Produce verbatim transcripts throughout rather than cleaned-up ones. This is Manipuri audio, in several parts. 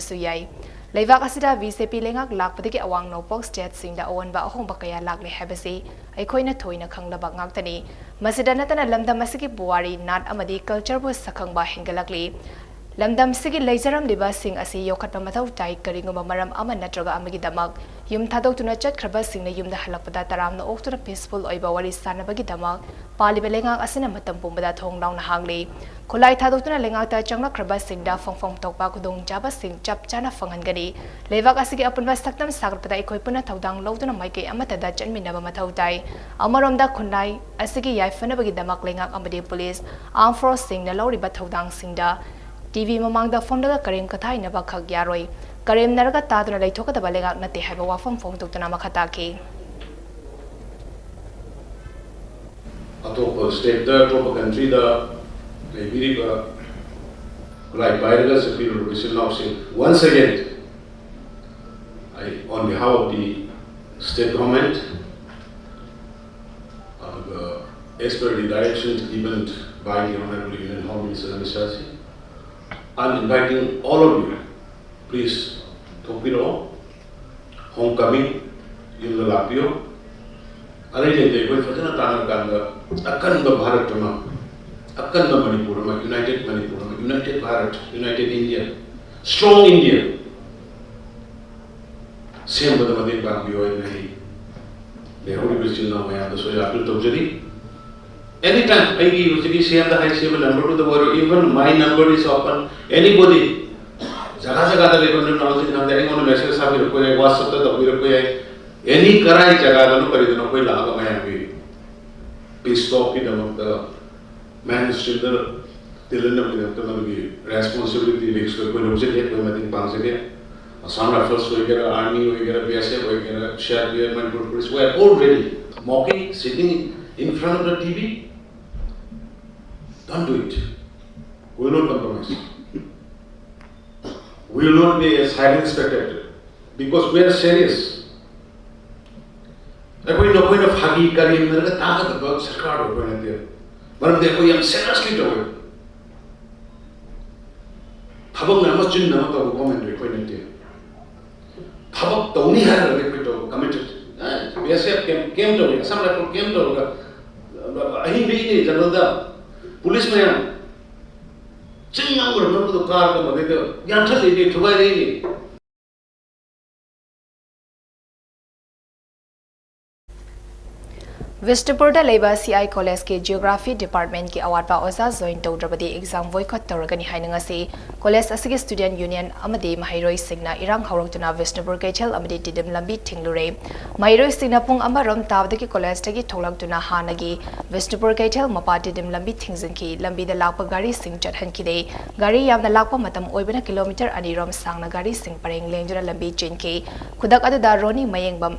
ꯁꯨ ꯌꯥꯏ꯫ ꯂꯩꯕꯥꯛ ꯑꯁꯤꯗ ꯕꯤ ꯖꯦ ꯄꯤ ꯂꯩꯉꯥꯛ ꯂꯥꯛꯄꯗꯒꯤ ꯑꯋꯥꯡ ꯅꯣꯡꯄꯣꯛ ꯁ꯭ꯇꯦꯠꯁꯤꯡꯗ ꯑꯑꯣꯟꯕ ꯑꯍꯣꯡꯕ ꯀꯌꯥ ꯂꯥꯛꯂꯦ ꯍꯥꯏꯕꯁꯤ ꯑꯩꯈꯣꯏꯅ ꯊꯣꯏꯅ ꯈꯪꯂꯕ ꯉꯥꯛꯇꯅꯤ꯫ ꯃꯁꯤꯗ ꯅꯠꯇꯅ ꯂꯝꯗꯝ ꯑꯁꯤꯒꯤ ꯄꯨꯋꯥꯔꯤ, ꯅꯥꯠ ꯑꯃꯗꯤ ꯀꯜꯆꯔꯕꯨ ꯁꯛꯈꯪꯕ ꯍꯦꯟꯒꯠꯂꯛꯂꯤ꯫ ꯂꯝꯗꯝꯁꯤꯒꯤ ꯂꯩꯖꯔꯝꯂꯤꯕꯁꯤꯡ ꯑꯁꯤ ꯌꯣꯛꯈꯠꯄ ꯃꯊꯧ ꯇꯥꯏ꯫ ꯀꯔꯤꯒꯨꯝꯕ ꯃꯔꯝ ꯑꯃ ꯅꯠꯇ꯭ꯔꯒ ꯑꯃꯒꯤꯗꯃꯛ ꯌꯨꯝ ꯊꯥꯗꯣꯛꯇꯨꯅ ꯆꯠꯈ꯭ꯔꯕꯁꯤꯡꯅ ꯌꯨꯝꯗ ꯍꯜꯂꯛꯄꯗ ꯇꯔꯥꯝꯅ ꯑꯣꯛꯇꯨꯅ ꯄꯤꯁꯐꯨꯜ ꯑꯣꯏꯕ ꯋꯥꯔꯤ ꯁꯥꯟꯅꯕꯒꯤꯗꯃꯛ ꯄꯥꯜꯂꯤꯕ ꯂꯩꯉꯥꯛ ꯑꯁꯤꯅ ꯃꯇꯝ ꯄꯨꯝꯕꯗ ꯊꯣꯡ ꯂꯥꯎꯅ ꯍꯥꯡꯂꯤ꯫ ꯈꯨꯠꯂꯥꯏ ꯊꯥꯗꯣꯛꯇꯨꯅ ꯂꯩꯉꯥꯛꯇ ꯆꯪꯂꯛꯈ꯭ꯔꯕꯁꯤꯡꯗ ꯐꯪꯐꯝ ꯊꯣꯛꯄ ꯈꯨꯗꯣꯡꯆꯥꯕꯁꯤꯡ ꯆꯞ ꯆꯥꯅ ꯐꯪꯍꯟꯒꯅꯤ꯫ ꯂꯩꯕꯥꯛ ꯑꯁꯤꯒꯤ ꯑꯄꯨꯟꯕ ꯁꯛꯇꯝ ꯁꯥꯒꯠꯄꯗ ꯑꯩꯈꯣꯏ ꯄꯨꯟꯅ ꯊꯧꯗꯥꯡ ꯂꯧꯗꯨꯅ ꯃꯥꯏꯀꯩ ꯑꯃꯠꯇꯗ ꯆꯠꯃꯤꯟꯅꯕ ꯃꯊꯧ ꯇꯥꯏ꯫ ꯑꯃꯔꯣꯝꯗ ꯈꯨꯟꯅꯥꯏ ꯑꯁꯤꯒꯤ ꯌꯥꯏꯐꯅꯕꯒꯤꯗꯃꯛ ꯂꯩꯉꯥꯛ ꯑꯃꯗꯤ ꯄꯨꯂꯤꯁ, ꯑꯥꯔꯝ ꯐꯣꯔꯁꯁꯤꯡꯅ ꯂꯧꯔꯤꯕ ꯊꯧꯗꯥꯡꯁꯤꯡꯗ ꯇꯤ ꯚꯤ ꯃꯃꯥꯡꯗ ꯐꯝꯂꯒ ꯀꯔꯦꯝ ꯀꯊꯥꯏꯅꯕ ꯈꯛ ꯌꯥꯔꯣꯏ꯫ ꯀꯔꯦꯝꯅꯔꯒ ꯇꯥꯗꯨꯅ ꯂꯩꯊꯣꯛꯀꯗꯕ ꯂꯩꯉꯥꯛ ꯅꯠꯇꯦ ꯍꯥꯏꯕ ꯋꯥꯐꯝ ꯐꯣꯡꯗꯣꯛꯇꯨꯅ ꯃꯈꯥ ꯇꯥꯈꯤ꯫ ꯑꯇꯣꯞꯄ ꯁ꯭ꯇꯦꯠꯇ, ꯑꯇꯣꯞꯄ ꯀꯟꯇ꯭ꯔꯤꯗ ꯂꯩꯕꯤꯔꯤꯕ ꯈꯨꯠꯂꯥꯏ ꯄꯥꯏꯔꯒ ꯆꯠꯄꯤꯔꯨꯔꯕ ꯏꯆꯤꯜ ꯏꯅꯥꯎꯁꯤꯡ, once again, I, on behalf of the state government, ꯑꯗꯨꯒ as per the directions given by the Honorable Union Home Minister Amit Shah ji, I'm inviting all of you, please, ꯊꯣꯛꯄꯤꯔꯛꯑꯣ, home coming, ꯌꯨꯝꯗ ꯂꯥꯛꯄꯤꯌꯣ꯫ ꯑꯔꯩ ꯂꯩꯇ ꯑꯩꯈꯣꯏ ꯐꯖꯅ ꯇꯥꯟꯅꯔꯀꯥꯟꯗ ꯑꯀꯟꯕ ꯚꯥꯔꯠ ꯑꯃ, ꯑꯀꯟꯕ ꯃꯅꯤꯄꯨꯔ ꯑꯃ, united ꯃꯅꯤꯄꯨꯔ ꯑꯃ, united Bharat, united India, strong India ꯁꯦꯝꯕꯗ ꯃꯇꯦꯡ ꯄꯥꯡꯕꯤꯌꯨ ꯍꯥꯏꯅ ꯑꯩ ꯂꯩꯍꯧꯔꯤꯕ ꯏꯆꯤꯜ ꯏꯅꯥꯎ ꯃꯌꯥꯝꯗꯁꯨ ꯑꯩ ꯑꯥꯄꯤꯜ ꯇꯧꯖꯔꯤ꯫ Anytime ꯑꯩꯒꯤ ꯍꯧꯖꯤꯛꯀꯤ ꯁꯤ ꯑꯦꯝꯗ ꯍꯥꯏꯁꯤꯕ number two ꯗ ꯑꯣꯏꯔꯣ, even my number is open, anybody, ꯖꯒꯥ ꯖꯒꯥꯗ ꯂꯩꯕ ꯅꯣꯏ ꯅꯅꯥꯎꯁꯤꯡ ꯈꯪꯗꯦ, ꯑꯩꯉꯣꯟꯗ message ꯊꯥꯕꯤꯔꯛꯄ ꯌꯥꯏ, WhatsApp ꯇ ꯇꯧꯕꯤꯔꯛꯄ ꯌꯥꯏ, any ꯀꯔꯥꯏ ꯖꯒꯥꯗꯅꯣ ꯀꯔꯤꯗꯅꯣ ꯑꯩꯈꯣꯏ ꯂꯥꯛꯑꯒ ꯃꯌꯥꯝꯒꯤ peace talk ꯀꯤꯗꯃꯛꯇ, ꯃꯦꯟ ꯁ꯭ꯇ꯭ꯔꯤꯝꯗ ꯇꯤꯜꯍꯟꯅꯕꯒꯤꯗꯃꯛꯇ ꯃꯗꯨꯒꯤ responsibility risk ꯇꯣ ꯑꯩꯈꯣꯏ ꯂꯧꯖꯒꯦ, ꯑꯩꯈꯣꯏ ꯃꯇꯦꯡ ꯄꯥꯡꯖꯒꯦ꯫ Assam Rifles ꯑꯣꯏꯒꯦꯔꯥ, Army ꯑꯣꯏꯒꯦꯔꯥ, B S F ꯑꯣꯏꯒꯦꯔꯥ, C R P F, Manipur Police, we are all ready. Mocking, sitting in front of the T V, don't do it. We will not compromise. We will not be a silent spectator because we are serious. ꯑꯩꯈꯣꯏ ꯅꯈꯣꯏꯅ ꯐꯥꯒꯤ ꯀꯔꯦꯝꯅꯔꯒ ꯇꯥꯒꯗꯕ ꯁꯔꯀꯥꯔ ꯑꯣꯏꯕ ꯅꯠꯇꯦ꯫ ꯃꯔꯝꯗꯤ ꯑꯩꯈꯣꯏ ꯌꯥꯝ seriously ꯇꯧꯋꯦ꯫ ꯊꯕꯛꯅ ꯑꯃ ꯆꯤꯟꯅ ꯑꯃ ꯇꯧꯕ ꯒꯣꯔꯃꯦꯟꯗꯣ ꯑꯩꯈꯣꯏ ꯅꯠꯇꯦ꯫ ꯊꯕꯛ ꯇꯧꯅꯤ ꯍꯥꯏꯔꯒꯗꯤ ꯑꯩꯈꯣꯏ ꯇꯧꯕ ꯀꯃꯤꯇꯦꯠ꯫ ꯕꯤ ꯑꯦꯁ ꯑꯦꯐ ꯀꯦꯝ ꯀꯦꯝ ꯇꯧꯔꯤ, ꯑꯁꯥꯝ ꯔꯥꯏꯐꯜ ꯀꯦꯝ ꯇꯧꯔꯒ ꯑꯍꯤꯡ ꯂꯩꯅꯤ ꯖꯪꯒꯜꯗ꯫ ꯄꯨꯂꯤꯁ ꯃꯌꯥꯝ ꯆꯤꯡ ꯌꯥꯝ ꯑꯣꯏꯔꯝꯕꯗꯣ ꯀꯥꯔꯒ ꯃꯗꯩꯗ ꯌꯥꯟꯊꯠꯂꯤꯅꯤ, ꯊꯨꯒꯥꯏꯔꯛꯏꯅꯤ꯫ ꯕꯤꯁꯅꯨꯄꯨꯔꯗ ꯂꯩꯕ ꯁꯤ ꯑꯥꯏ ꯀꯣꯂꯦꯖꯀꯤ ꯖꯤꯑꯣꯒ꯭ꯔꯥꯐꯤ ꯗꯤꯄꯥꯔꯠꯃꯦꯟꯠꯀꯤ ꯑꯋꯥꯠꯄ ꯑꯣꯖꯥ ꯖꯣꯏꯟ ꯇꯧꯗ꯭ꯔꯕꯗꯤ ꯑꯦꯛꯖꯥꯝ ꯕꯣꯏꯀꯣꯠ ꯇꯧꯔꯒꯅꯤ ꯍꯥꯏꯅ ꯉꯁꯤ ꯀꯣꯂꯦꯖ ꯑꯁꯤꯒꯤ ꯁ꯭ꯇꯨꯗꯦꯟꯠ ꯌꯨꯅꯤꯌꯟ ꯑꯃꯗꯤ ꯃꯍꯩꯔꯣꯏꯁꯤꯡꯅ ꯏꯔꯥꯡ ꯍꯧꯔꯛꯇꯨꯅ ꯕꯤꯁꯅꯨꯄꯨꯔ ꯀꯩꯊꯦꯜ ꯑꯃꯗꯤ ꯇꯤꯗꯤꯝ ꯂꯝꯕꯤ ꯊꯤꯡꯂꯨꯔꯦ꯫ ꯃꯍꯩꯔꯣꯏꯁꯤꯡꯅ ꯄꯨꯡ ꯑꯃ ꯔꯣꯝ ꯇꯥꯕꯗꯒꯤ ꯀꯣꯂꯦꯖꯇꯒꯤ ꯊꯣꯛꯂꯛꯇꯨꯅ ꯍꯥꯟꯅꯒꯤ ꯕꯤꯁꯅꯨꯄꯨꯔ ꯀꯩꯊꯦꯜ ꯃꯄꯥ ꯇꯤꯗꯤꯝ ꯂꯝꯕꯤ ꯊꯤꯡꯖꯤꯟꯈꯤ꯫ ꯂꯝꯕꯤꯗ ꯂꯥꯛꯄ ꯒꯥꯔꯤꯁꯤꯡ ꯆꯠꯍꯟꯈꯤꯗꯦ꯫ ꯒꯥꯔꯤ ꯌꯥꯝꯅ ꯂꯥꯛꯄ ꯃꯇꯝ ꯑꯣꯏꯕꯅ ꯀꯤꯂꯣꯃꯤꯇꯔ ꯑꯅꯤ ꯔꯣꯝ ꯁꯥꯡꯅ ꯒꯥꯔꯤꯁꯤꯡ ꯄꯔꯦꯡ ꯂꯦꯡꯗꯨꯅ ꯂꯝꯕꯤ ꯆꯦꯟꯈꯤ꯫ ꯈꯨꯗꯛ ꯑꯗꯨꯗ ꯔꯣꯅꯤ ꯃꯌꯦꯡꯕꯝ,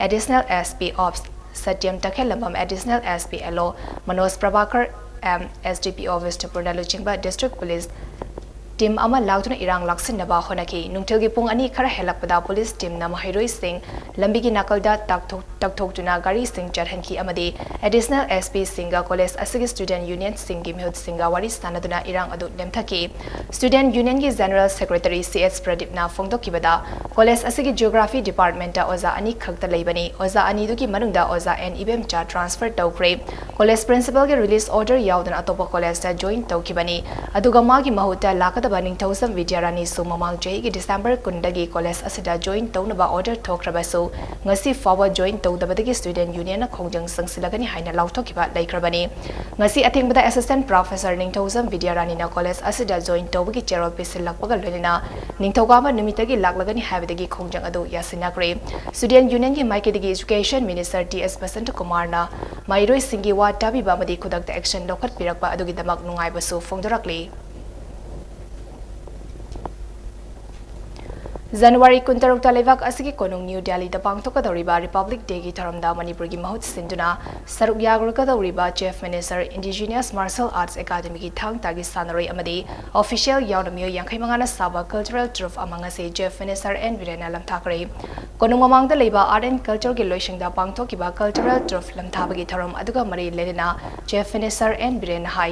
ꯑꯦꯗꯤꯁꯅꯦꯜ ꯑꯦꯁ ꯄꯤ ꯑꯣꯞꯁ, ꯁꯇ꯭ꯌꯝ ꯇꯈꯦꯜꯂꯝꯕꯝ, additional S P L O Manoj Prabhakar M, S D ꯄꯤ ꯑꯣ ꯕꯤꯁꯅꯨꯄꯨꯔꯅ ꯂꯨꯆꯤꯡꯕ ꯗꯤꯁꯇ꯭ꯔꯤꯛ ꯄꯨꯂꯤꯁ ꯇꯤꯝ ꯑꯃ ꯂꯥꯛꯇꯨꯅ ꯏꯔꯥꯡ ꯂꯥꯛꯁꯤꯟꯅꯕ ꯍꯣꯠꯅꯈꯤ꯫ ꯅꯨꯡꯊꯤꯜꯒꯤ ꯄꯨꯡ ꯑꯅꯤ ꯈꯔ ꯍꯦꯜꯂꯛꯄꯗ ꯄꯨꯂꯤꯁ ꯇꯤꯝꯅ ꯃꯍꯩꯔꯣꯏꯁꯤꯡ ꯂꯝꯕꯤꯒꯤ ꯅꯥꯀꯜꯗ ꯇꯛꯊꯣꯛ-, ꯇꯛꯊꯣꯛꯇꯨꯅ ꯒꯥꯔꯤꯁꯤꯡ ꯆꯠꯍꯟꯈꯤ ꯑꯃꯗꯤ ꯑꯦꯗꯤꯁꯅꯦꯜ ꯑꯦꯁ ꯄꯤꯁꯤꯡꯒ ꯀꯣꯂꯦꯖ ꯑꯁꯤꯒꯤ ꯁ꯭ꯇꯨꯗꯦꯟꯠ ꯌꯨꯅꯤꯌꯟꯁꯤꯡꯒꯤ ꯃꯤꯍꯨꯠꯁꯤꯡꯒ ꯋꯥꯔꯤ ꯁꯥꯅꯗꯨꯅ ꯏꯔꯥꯡ ꯑꯗꯨ ꯂꯦꯝꯊꯈꯤ꯫ ꯁ꯭ꯇꯨꯗꯦꯟꯠ ꯌꯨꯅꯤꯌꯟꯒꯤ general secretary C S ꯄ꯭ꯔꯗꯤꯞꯅ ꯐꯣꯡꯗꯣꯛꯈꯤꯕꯗ, college ꯑꯁꯤꯒꯤ ꯖꯤꯑꯣꯒ꯭ꯔꯥꯐꯤ ꯗꯤꯄꯥꯔꯠꯃꯦꯟꯠꯇ ꯑꯣꯖꯥ ꯑꯅꯤ ꯈꯛꯇ ꯂꯩꯕꯅꯤ꯫ ꯑꯣꯖꯥ ꯑꯅꯤꯗꯨꯒꯤ ꯃꯅꯨꯡꯗ ꯑꯣꯖꯥ ꯑꯦꯟ ꯏꯕꯦꯝꯆꯥ ꯇ꯭ꯔꯥꯟꯁꯐꯔ ꯇꯧꯈ꯭ꯔꯦ꯫ ꯀꯣꯂꯦꯖ ꯄ꯭ꯔꯤꯟꯁꯤꯄꯜꯒꯤ ꯔꯤꯂꯤꯖ ꯑꯣꯔꯗꯔ ꯌꯥꯎꯗꯅ ꯑꯇꯣꯞꯄ ꯀꯣꯂꯦꯖꯇ ꯖꯣꯏꯟ ꯇꯧꯈꯤꯕꯅꯤ꯫ ꯑꯗꯨꯒ ꯃꯥꯒꯤ ꯃꯍꯨꯠꯇ ꯂꯥꯛꯀꯗꯕ ꯅꯤꯡꯊꯧꯖꯝ ꯕꯤꯗ꯭ꯌꯥꯔꯥꯅꯤꯁꯨ ꯃꯃꯥꯡ ꯆꯍꯤꯒꯤ ꯗꯤꯁꯦꯝꯕꯔ ꯀꯨꯟꯗꯒꯤ ꯀꯣꯂꯦꯖ ꯑꯁꯤꯗ ꯖꯣꯏꯟ ꯇꯧꯅꯕ ꯑꯣꯔꯗꯔ ꯊꯣꯛꯈ꯭ꯔꯕꯁꯨ, ꯉꯁꯤ ꯐꯥꯎꯕ ꯖꯣꯏꯟ ꯇꯧꯗꯕꯗꯒꯤ ꯁ꯭ꯇꯨꯗꯦꯟꯠ ꯌꯨꯅꯤꯌꯟꯅ ꯈꯣꯡꯖꯪ ꯆꯪꯁꯤꯜꯂꯒꯅꯤ ꯍꯥꯏꯅ ꯂꯥꯎꯊꯣꯛꯈꯤꯕ ꯂꯩꯈ꯭ꯔꯕꯅꯤ꯫ ꯉꯁꯤ ꯑꯊꯦꯡꯕꯗ ꯑꯦꯁꯤꯁꯇꯦꯟꯠ ꯄ꯭ꯔꯣꯐꯦꯁꯔ ꯅꯤꯡꯊꯧꯖꯝ ꯕꯤꯗ꯭ꯌꯥꯔꯥꯅꯤꯅ ꯀꯣꯂꯦꯖ ꯑꯁꯤꯗ ꯖꯣꯏꯟ ꯇꯧꯕꯒꯤ ꯆꯦꯔꯣꯜ ꯄꯤꯁꯤꯜꯂꯛꯄꯒ ꯂꯣꯏꯅꯅ ꯅꯤꯡꯊꯧꯀꯥꯕ ꯅꯨꯃꯤꯠꯇꯒꯤ ꯂꯥꯛꯂꯒꯅꯤ ꯍꯥꯏꯕꯗꯒꯤ ꯈꯣꯡꯖꯪ ꯑꯗꯨ ꯌꯥꯁꯤꯟꯅꯈ꯭ꯔꯦ꯫ ꯁ꯭ꯇꯨꯗꯦꯟꯠ ꯌꯨꯅꯤꯌꯟꯒꯤ ꯃꯥꯏꯀꯩꯗꯒꯤ ꯑꯦꯖꯨꯀꯦꯁꯟ ꯃꯤꯅꯤꯁꯇꯔ ꯇꯤ ꯑꯦꯁ ꯕꯁꯟꯇ ꯀꯨꯃꯥꯔꯅ ꯃꯍꯩꯔꯣꯏꯁꯤꯡꯒꯤ ꯋꯥ ꯇꯥꯕꯤꯕ ꯑꯃꯗꯤ ꯈꯨꯗꯛꯇ ꯑꯦꯛꯁꯟ ꯂꯧꯈꯠꯄꯤꯔꯛꯄ ꯑꯗꯨꯒꯤꯗꯃꯛ ꯅꯨꯡꯉꯥꯏꯕꯁꯨ ꯐꯣꯡꯗꯣꯔꯛꯂꯤ꯫ ꯖꯅꯋꯥꯔꯤ ꯀꯨꯟꯇꯔꯨꯛꯇ ꯂꯩꯕꯥꯛ ꯑꯁꯤꯒꯤ ꯀꯣꯅꯨꯡ ꯅ꯭ꯌꯨ ꯗꯦꯜꯂꯤꯗ ꯄꯥꯡꯊꯣꯛꯀꯗꯧꯔꯤꯕ ꯔꯤꯄꯕ꯭ꯂꯤꯛ ꯗꯦꯒꯤ ꯊꯧꯔꯝꯗ ꯃꯅꯤꯄꯨꯔꯒꯤ ꯃꯍꯨꯠ ꯁꯤꯟꯗꯨꯅ ꯁꯔꯨꯛ ꯌꯥꯒꯗꯧꯔꯤꯕ chief minister indigenous martial arts ꯑꯦꯀꯥꯗꯃꯤꯒꯤ ꯊꯥꯡ ꯇꯥꯒꯤ ꯁꯥꯟꯅꯔꯣꯏ ꯑꯃꯗꯤ ꯑꯣꯐꯤꯁꯤꯌꯦꯜ ꯌꯥꯎꯅ ꯃꯤꯑꯣꯏ ꯌꯥꯡꯈꯩ ꯃꯉꯥꯅ ꯁꯥꯕ ꯀꯜꯆꯔꯦꯜ ꯇ꯭ꯔꯨꯞ ꯑꯃ ꯉꯁꯤ ꯆꯤꯐ ꯃꯤꯅꯤꯁꯇꯔ ꯑꯦꯟ ꯕꯤꯔꯦꯟꯅ ꯂꯝꯊꯥꯈ꯭ꯔꯦ꯫ ꯀꯣꯅꯨꯡ ꯃꯃꯥꯡꯗ ꯂꯩꯕ ꯑꯥꯔꯠ ꯑꯦꯟ ꯀꯜꯆꯔꯒꯤ ꯂꯣꯏꯁꯪꯗ ꯄꯥꯡꯊꯣꯛꯈꯤꯕ ꯀꯜꯆꯔꯦꯜ ꯇ꯭ꯔꯨꯞ ꯂꯝꯊꯥꯕꯒꯤ ꯊꯧꯔꯝ ꯑꯗꯨꯒ ꯃꯔꯤ ꯂꯩꯅꯅ ꯆꯤꯐ ꯃꯤꯅꯤꯁꯇꯔ ꯑꯦꯟ ꯕꯤꯔꯦꯟꯅ ꯍꯥꯏ,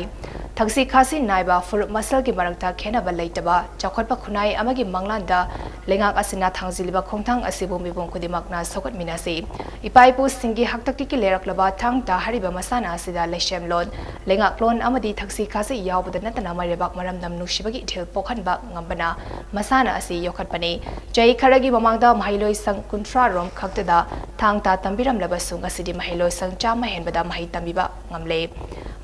ꯊꯛꯁꯤ ꯈꯥꯁꯤ ꯅꯥꯏꯕ ꯐꯨꯔꯨꯞ ꯃꯁꯦꯜꯒꯤ ꯃꯔꯛꯇ ꯈꯦꯠꯅꯕ ꯂꯩꯇꯕ ꯆꯥꯎꯈꯠꯄ ꯈꯨꯟꯅꯥꯏ ꯑꯃꯒꯤ ꯃꯪꯂꯥꯟꯗ ꯂꯩꯉꯥꯛ ꯑꯁꯤꯅ ꯊꯥꯡꯖꯤꯜꯂꯤꯕ ꯈꯣꯡꯊꯥꯡ ꯑꯁꯤꯕꯨ ꯃꯤꯄꯨꯝ ꯈꯨꯗꯤꯡꯃꯛꯅ ꯁꯧꯒꯠꯃꯤꯟꯅꯁꯤ꯫ ꯏꯄꯥ ꯏꯄꯨꯁꯤꯡꯒꯤ ꯍꯥꯛꯇꯛꯇꯒꯤ ꯂꯩꯔꯛꯂꯕ ꯊꯥꯡ ꯇꯥ ꯍꯥꯏꯔꯤꯕ ꯃꯁꯥꯟꯅ ꯑꯁꯤꯗ ꯂꯩꯁꯦꯝꯂꯣꯟ, ꯂꯩꯉꯥꯛꯂꯣꯟ ꯑꯃꯗꯤ ꯊꯛꯁꯤ ꯈꯥꯁꯤ ꯌꯥꯎꯕꯗ ꯅꯠꯇꯅ ꯃꯩꯔꯩꯕꯥꯛ ꯃꯔꯝꯗꯝ ꯅꯨꯡꯁꯤꯕꯒꯤ ꯏꯊꯤꯜ ꯄꯣꯛꯍꯟꯕ ꯉꯝꯕꯅ ꯃꯁꯥꯟꯅ ꯑꯁꯤ ꯌꯣꯛꯈꯠꯄꯅꯤ꯫ ꯆꯍꯤ ꯈꯔꯒꯤ ꯃꯃꯥꯡꯗ ꯃꯍꯩꯂꯣꯏꯁꯪ ꯀꯨꯟꯊ꯭ꯔꯥ ꯔꯣꯝ ꯈꯛꯇꯗ ꯊꯥꯡ ꯇꯥ ꯇꯝꯕꯤꯔꯝꯂꯕꯁꯨ ꯉꯁꯤꯗꯤ ꯃꯍꯩꯂꯣꯏꯁꯪ ꯆꯥꯝꯃ ꯍꯦꯟꯕꯗ ꯃꯍꯩ ꯇꯝꯕꯤꯕ ꯉꯝꯂꯦ꯫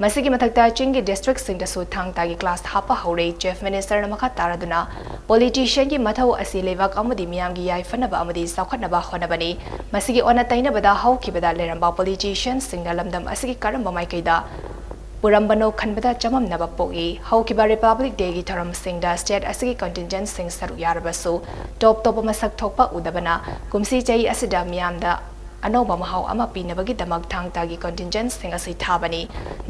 ꯃꯁꯤꯒꯤ ꯃꯊꯛꯇ ꯆꯤꯡꯒꯤ ꯗꯤꯁꯇ꯭ꯔꯤꯛꯁꯤꯡꯗꯁꯨ ꯊꯥꯡ ꯇꯥꯒꯤ ꯀ꯭ꯂꯥꯁ ꯍꯥꯞꯄ ꯍꯧꯔꯦ꯫ ꯆꯤꯐ ꯃꯤꯅꯤꯁꯇꯔꯅ ꯃꯈꯥ ꯇꯥꯔꯗꯨꯅ ꯄꯣꯂꯤꯇꯤꯁꯤꯌꯟꯒꯤ ꯃꯊꯧ ꯑꯁꯤ ꯂꯩꯕꯥꯛ ꯑꯃꯗꯤ ꯃꯤꯌꯥꯝꯒꯤ ꯌꯥꯏꯐꯅꯕ ꯑꯃꯗꯤ ꯆꯥꯎꯈꯠꯅꯕ ꯍꯣꯠꯅꯕꯅꯤ꯫ ꯃꯁꯤꯒꯤ ꯑꯣꯟꯅ ꯇꯩꯅꯕꯗ ꯍꯧꯈꯤꯕꯗ ꯂꯩꯔꯝꯕ ꯄꯣꯂꯤꯇꯤꯁꯤꯌꯟꯁꯤꯡꯅ ꯂꯝꯗꯝ ꯑꯁꯤꯒꯤ ꯀꯔꯝꯕ ꯃꯥꯏꯀꯩꯗ ꯄꯨꯔꯝꯕꯅꯣ ꯈꯟꯕꯗ ꯆꯃꯝꯅꯕ ꯄꯣꯛꯏ꯫ ꯍꯧꯈꯤꯕ ꯔꯤꯄꯕ꯭ꯂꯤꯛ ꯗꯦꯒꯤ ꯊꯧꯔꯝꯁꯤꯡꯗ ꯁ꯭ꯇꯦꯠ ꯑꯁꯤꯒꯤ ꯀꯟꯇꯤꯟꯖꯦꯟꯠꯁꯤꯡ ꯁꯔꯨꯛ ꯌꯥꯔꯕꯁꯨ ꯇꯣꯞ ꯇꯣꯞꯄ ꯃꯁꯛ ꯊꯣꯛꯄ ꯎꯗꯕꯅ ꯀꯨꯝꯁꯤ ꯆꯍꯤ ꯑꯁꯤꯗ ꯃꯤꯌꯥꯝꯗ ꯑꯅꯧꯕ ꯃꯍꯥꯎ ꯑꯃ ꯄꯤꯅꯕꯒꯤꯗꯃꯛ ꯊꯥꯡ ꯇꯥꯒꯤ ꯀꯟꯇꯤꯟꯖꯦꯟꯠꯁꯤꯡ ꯑꯁꯤ ꯊꯥꯕꯅꯤ꯫